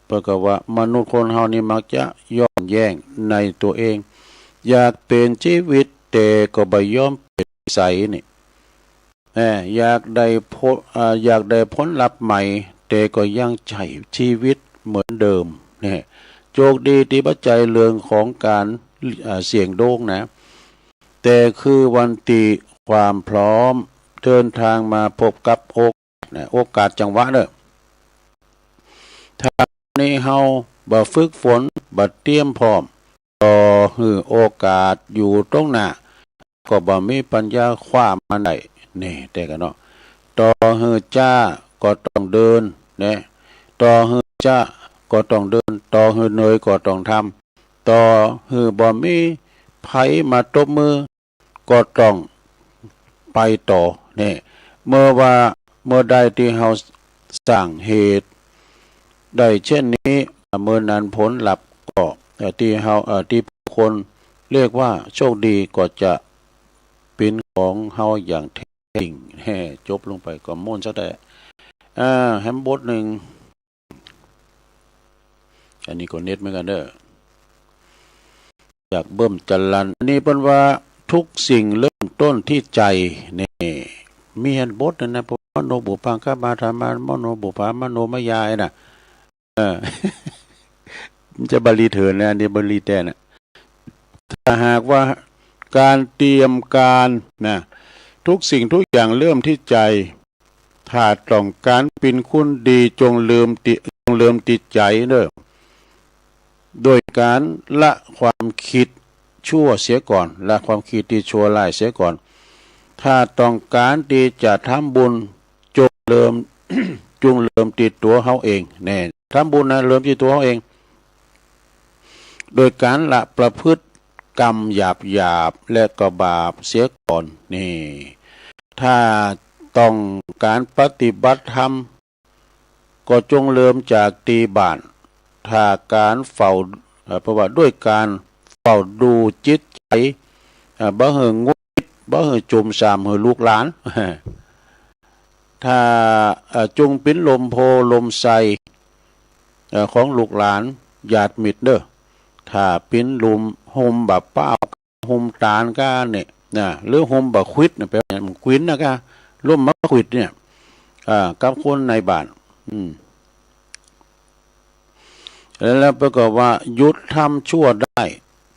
เปิ้นก็ว่า มนุษย์คนเฮานี่มักจะย้อนแย้งในตัวเอง อยากเปลี่ยนชีวิต แต่ก็บ่ยอมเปลี่ยนนิสัยนี่ เอ่อ อยากได้ผล อ่า อยากได้ผลลัพธ์ใหม่ แต่ก็ยังใช้ชีวิตเหมือนเดิมเนี่ย โชคดีที่บ่ใจ้เรื่องของการ อ่า เสี่ยงดวงนะ แต่คือวันที่ความพร้อมเดินทางมาพบกับโอกาสนะ โอกาสจังหวะเนอะ ถ้าในเฮาบ่ฝึกฝน บ่เตรียมพร้อม ต่อหื้อโอกาสอยู่ตรงหน้า ก็บ่มีปัญญาคว้ามันได้ นี่ แต่กันเนาะ ต่อหื้อจ๊าก็ต้องเดิน เนี่ย ต่อหื้อจ๊าก็ต้องเดิน ต่อหื้อเหนื่อยก็ต้องทำ ต่อหื้อบ่มีไผมาตบมือ ก็ต้องไปต่อ เนี่ย เมื่อว่า เมื่อใดที่เฮาสร้างเหตุได้เช่นนี้ เมื่อนั้นผลลัพธ์ก็ เอ่อ ที่เฮา เอ่อ ที่ผู้คนเรียกว่าโชคดีก็จะเป็นของเฮาอย่างแท้จริง แฮ่ จบลงไปก็ม่วนซะแต่ อ่า แฮมบทหนึ่ง อันนี้ก็เน็ตเหมือนกันเด้อ จากเบิ่มจรัญ อันนี้เปิ้นว่าทุกสิ่งเริ่มต้นที่ใจ นี่ มีแฮมบทนั่นนะ เพราะมโนปุพพังคมาธัมมา มโนปุพพามโนมยาไอ้น่ะ เออ มันจะบาลีเถินนะ อันนี้บาลีแท้น่ะ ถ้าหากว่าการเตรียมการนะ ทุกสิ่งทุกอย่างเริ่มที่ใจ ถ้าต้องการเป็นคนดีจงเริ่มที่ จงเริ่มที่ใจเนอะ โดยการละความคิดชั่วเสียก่อน ละความคิดที่ชั่วร้ายเสียก่อน ถ้าต้องการที่จะทำบุญ จงเริ่ม จงเริ่มที่ตัวเฮาเอง แน่ ทำบุญนะ เริ่มที่ตัวเฮาเอง โดยการละประพฤติกรรมหยาบๆ และก็บาปเสียก่อน นี่ ถ้าต้องการปฏิบัติธรรม ก็จงเริ่มจากที่บ้าน ถ้าการเฝ้า เอ่อ เพราะว่าด้วยการเฝ้าดูจิตใจ เอ่อ บ่หื้อหงุดหงิด บ่หื้อจุ่มซ่ามหื้อลูกหลาน ถ้า เอ่อ จงเป็นลมโพลมไทร เอ่อ ของลูกหลานญาติมิตรเด้อ ถ้าเป็นลมโฮมบ่าป้าว โฮมตาลกาเนี่ยนะ หรือโฮมบ่าขวิดเนี่ย แปลว่าหยัง ขวินนะกา ลมบ่าขวิดเนี่ย อ่า กับคนในบ้าน อืม แล้วเปิ้นก็ว่าหยุดทำชั่วได้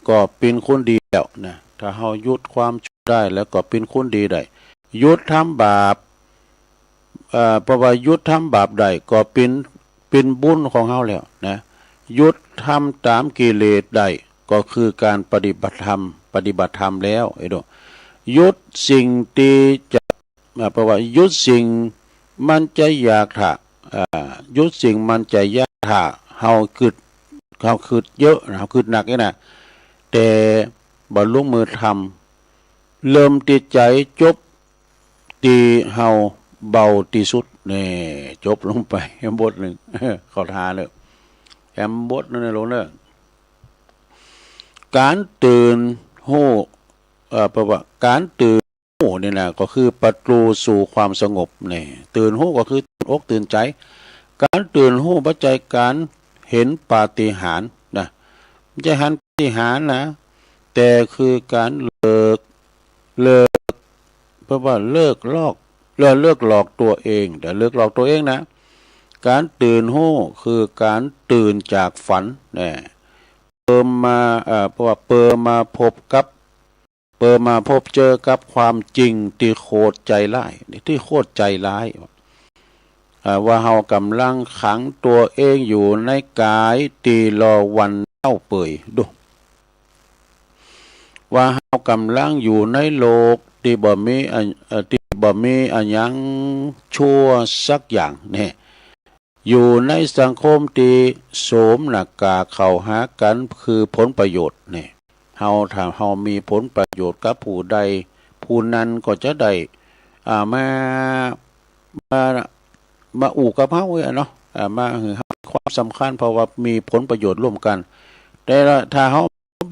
ก็เป็นคนดีแล้วนะ ถ้าเฮาหยุดความชั่วได้แล้วก็เป็นคนดีได้ หยุดทำบาป เอ่อ เพราะว่าหยุดทำบาปได้ก็เป็น เป็นบุญของเฮาแล้วนะ หยุดทำตามกิเลสได้ก็คือการปฏิบัติธรรม ปฏิบัติธรรมแล้ว ไอ้ดอก หยุดสิ่งที่จะ อ่า เพราะว่าหยุดสิ่งมันจะอยากถ้า อ่า หยุดสิ่งมันจะอยากถ้า เฮาคิด เฮาคิดเยอะนะ เฮาคิดหนักนี่นะ แต่บ่ลงมือทำ เริ่มที่ใจ จบที่เฮาเบาที่สุด นี่ จบลงไป บทหนึ่ง ขอทานเนอะ แฮมบทนั่นนะลงเนอะ การตื่นฮู้ เอ่อ แปลว่าการตื่นฮู้นี่นะ ก็คือประตูสู่ความสงบ นี่ ตื่นฮู้ก็คือตื่นอกตื่นใจ การตื่นฮู้บ่ใจ้การเห็นปาฏิหาริย์นะ บ่ใจ้หันปาฏิหาริย์นะ แต่คือการเลิก เลิก แปลว่าเลิกลอก เลิก เลิกหลอกตัวเอง แต่เลิกหลอกตัวเองนะ การตื่นฮู้คือการตื่นจากฝัน เนี่ย เปิดมา เอ่อ เพราะว่าเปิดมาพบกับ เปิดมาพบเจอกับความจริงที่โคตรใจร้าย ที่โคตรใจร้าย อ่า ว่าเฮากำลังขังตัวเองอยู่ในกายที่ลอวันเน่าเปื่อย ดู ว่าเฮากำลังอยู่ในโลกที่บ่มีอะ เอ่อ ที่บ่มีอะหยังชั่วสักอย่าง เนี่ย อยู่ในสังคมที่สวมหน้ากากเข้าหากันคือผลประโยชน์ เนี่ย เฮา ถ้าเฮามีผลประโยชน์กับผู้ใด ผู้นั้นก็จะได้ อ่า มา มา มาอู้กับเฮาอะเนาะ อ่า มาหื้อเฮา ความสำคัญ เพราะว่ามีผลประโยชน์ร่วมกัน แต่ถ้าเฮา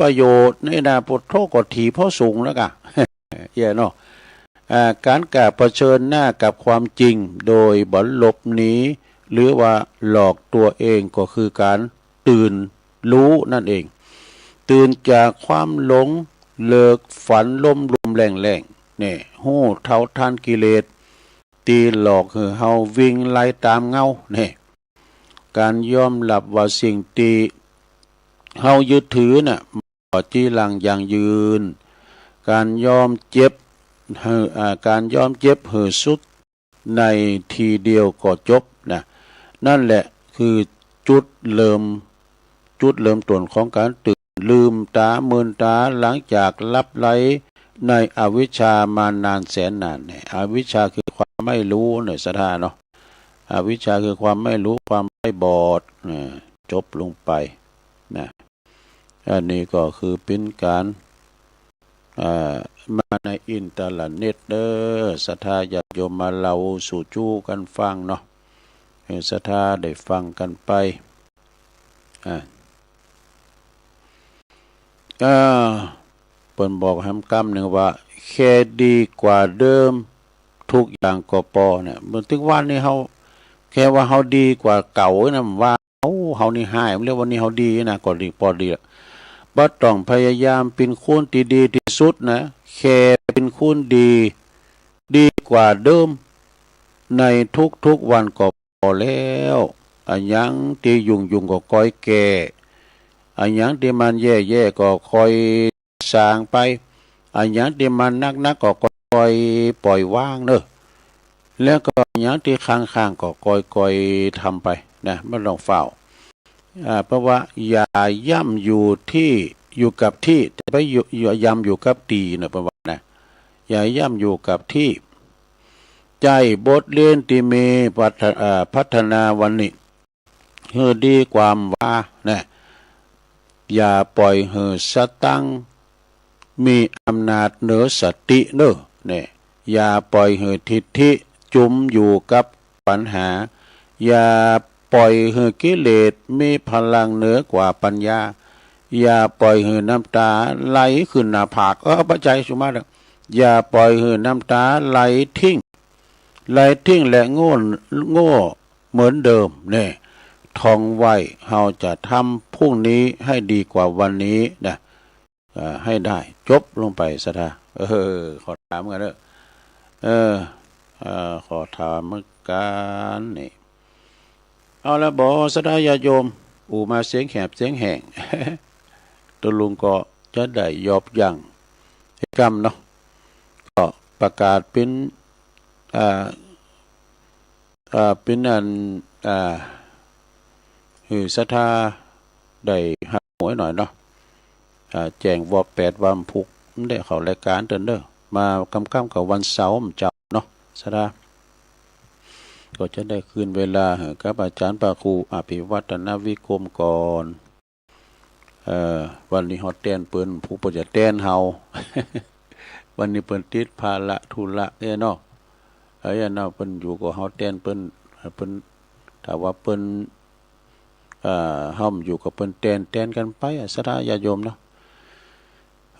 ประโยชน์ในอนาคตก็ถีบเฮาสูงแล้วกะ เอ้ยเนาะ อ่า การกล้าเผชิญหน้ากับความจริงโดยบ่หลบหนี หรือว่าหลอกตัวเองก็คือการตื่นรู้นั่นเอง ตื่นจากความหลง เลิกฝันลมๆแรงๆ เนี่ย ฮู้เท่าทันกิเลส ตี้หลอกหื้อเฮาวิ่งไล่ตามเงา เนี่ย การยอมรับว่าสิ่งตี้เฮายึดถือน่ะ บ่จีรังยั่งยืน การยอมเจ็บหื้อ อ่า การยอมเจ็บหื้อสุดในทีเดียวก็จบนะ นั่นแหละคือจุดเริ่ม จุดเริ่มต้นของการตื่น ลืมตามืนตาหลังจากหลับไหลในอวิชชามานานแสนนานเนี่ย อวิชชาคือความไม่รู้เนี่ย ศรัทธาเนาะ อวิชชาคือความไม่รู้ ความใบ้บอด อ่า จบลงไปนะ อันนี้ก็คือเป็นการ อ่า มาในอินเทอร์เน็ตเด้อ ศรัทธาญาติโยมมาเล่าสู่จู้กันฟังเนาะ ให้ศรัทธาได้ฟังกันไป อ่า อ่า เปิ้นบอกแหมกำหนึ่งว่า แค่ดีกว่าเดิมทุกอย่างก็ปอเนี่ย เมื่อถึงวันนี้เฮา แค่ว่าเฮาดีกว่าเก่านะ ว่า โอ้ เฮานี่ฮ้าย เรียกว่านี่เฮาดีนะ ก็ดี ปอดีละ บ่ต้องพยายามเป็นคนที่ดีที่สุดนะ แค่เป็นคนดี ดีกว่าเดิม ในทุกๆวันก็ปอแล้ว อะหยังตี้ยุ่งๆก็ค่อยแก้ อะหยังตี้มันแย่ๆก็ค่อยสร้างไป อะหยังตี้มันหนักๆก็ค่อยปล่อยวางเนอะ แล้วก็อะหยังตี้ค้างๆก็ค่อยๆทำไปนะ บ่ต้องฟ้าว อ่า เพราะว่าอย่าย่ำอยู่ที่ อยู่กับที่ แต่ไปอยู่ อย่าย่ำอยู่กับตี้นะ เปิ้นว่านะ อย่าย่ำอยู่กับที่ ใจ้บทเรียนตี้มีพัฒ- อ่า พัฒนาวันนี้ หื้อดีกว่าว่านะ อย่าปล่อยหื้อสตังค์มีอำนาจเหนือสติเนอะ เนี่ย อย่าปล่อยหื้อทิฏฐิจุมอยู่กับปัญหา อย่าปล่อยหื้อกิเลสมีพลังเหนือกว่าปัญญา อย่าปล่อยหื้อน้ำตาไหลขึ้นหน้าผาก เออ ปัจจัยสุมาเถอะ อย่าปล่อยหื้อน้ำตาไหลทิ้ง ไหลทิ้งและโง่ โง่เหมือนเดิมเนี่ย ท่องไว้ เฮาจะทำพรุ่งนี้ให้ดีกว่าวันนี้นะ อ่า ให้ได้ จบลงไป ศรัทธา เออ ขอถามกันเด้อ เออ เออ ขอถามเหมือนกันนี่ เอาละบ่ ศรัทธาญาติโยม อู้มาเสียงแหบเสียงแห้ง ตกลงก็จะได้ยอบยั้งให้กำเนาะ ก็ประกาศเป็น อ่า อ่า เป็นอัน อ่า หื้อศรัทธาได้ฮับรู้หน่อยเนาะ อ่า แจ้งว่าแปดวันพุธได้เข้ารายการเด้อ มากำๆกับวันเสาร์เจ้าเนาะ ศรัทธา ก็จะได้คืนเวลาให้กับอาจารย์พระครูอภิวัฒนวิกรมก่อน เอ่อ วันนี้เฮาแตนเปิ้น ผู้เปิ้นจะแตนเฮา วันนี้เปิ้นติดภาระธุระเด้เนาะ เอ้ยเนาะ เปิ้นอยู่ก็เฮาแตนเปิ้น เปิ้น ถ้าว่าเปิ้น เอ่อ เฮาอยู่ก็เปิ้นแตน แตนกันไปอะ ศรัทธาญาติโยมเนาะ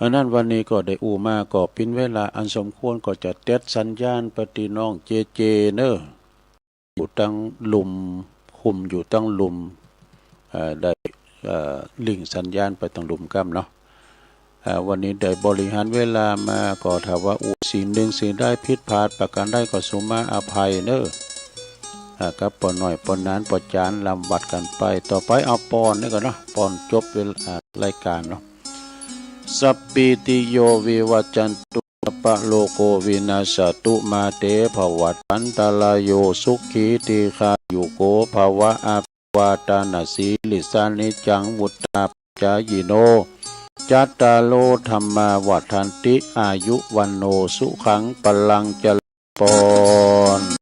อันนั้นวันนี้ก็ได้อู้มาก็เป็นเวลาอันสมควร ก็จะเต็ดสัญญาณไปตี้น้องเจเจเนอะ อยู่ตังลุ่ม คุมอยู่ตังลุ่ม เอ่อ ได้ เอ่อ ลิงก์สัญญาณไปตังลุ่มกำเนาะ เอ่อ วันนี้ได้บริหารเวลามาก็ถ้าว่าอู้สิ่งหนึ่งสิ่งใดผิดพลาดประการใดก็สุมาอภัยเนอะ อ่า กับป้อน้อยป้อหนานป้อจ๋านลำวัดกันไป ต่อไปเอาป้อนนี่ก่อนเนาะ ป้อนจบเวลา อ่า รายการเนาะ สัพพีติโยวิวัจจันตุ สัพพะโรโควินัสสตุ มาเตภวัตวันตรายโย สุขีทีฆายุโกภวะ อภิวาทานาสีลิสสานิจจัง วุตตาปจายิโน จัตตาโรธัมมาวัฏฐันติ อายุวัณโณสุขังพลัง เจริญปอน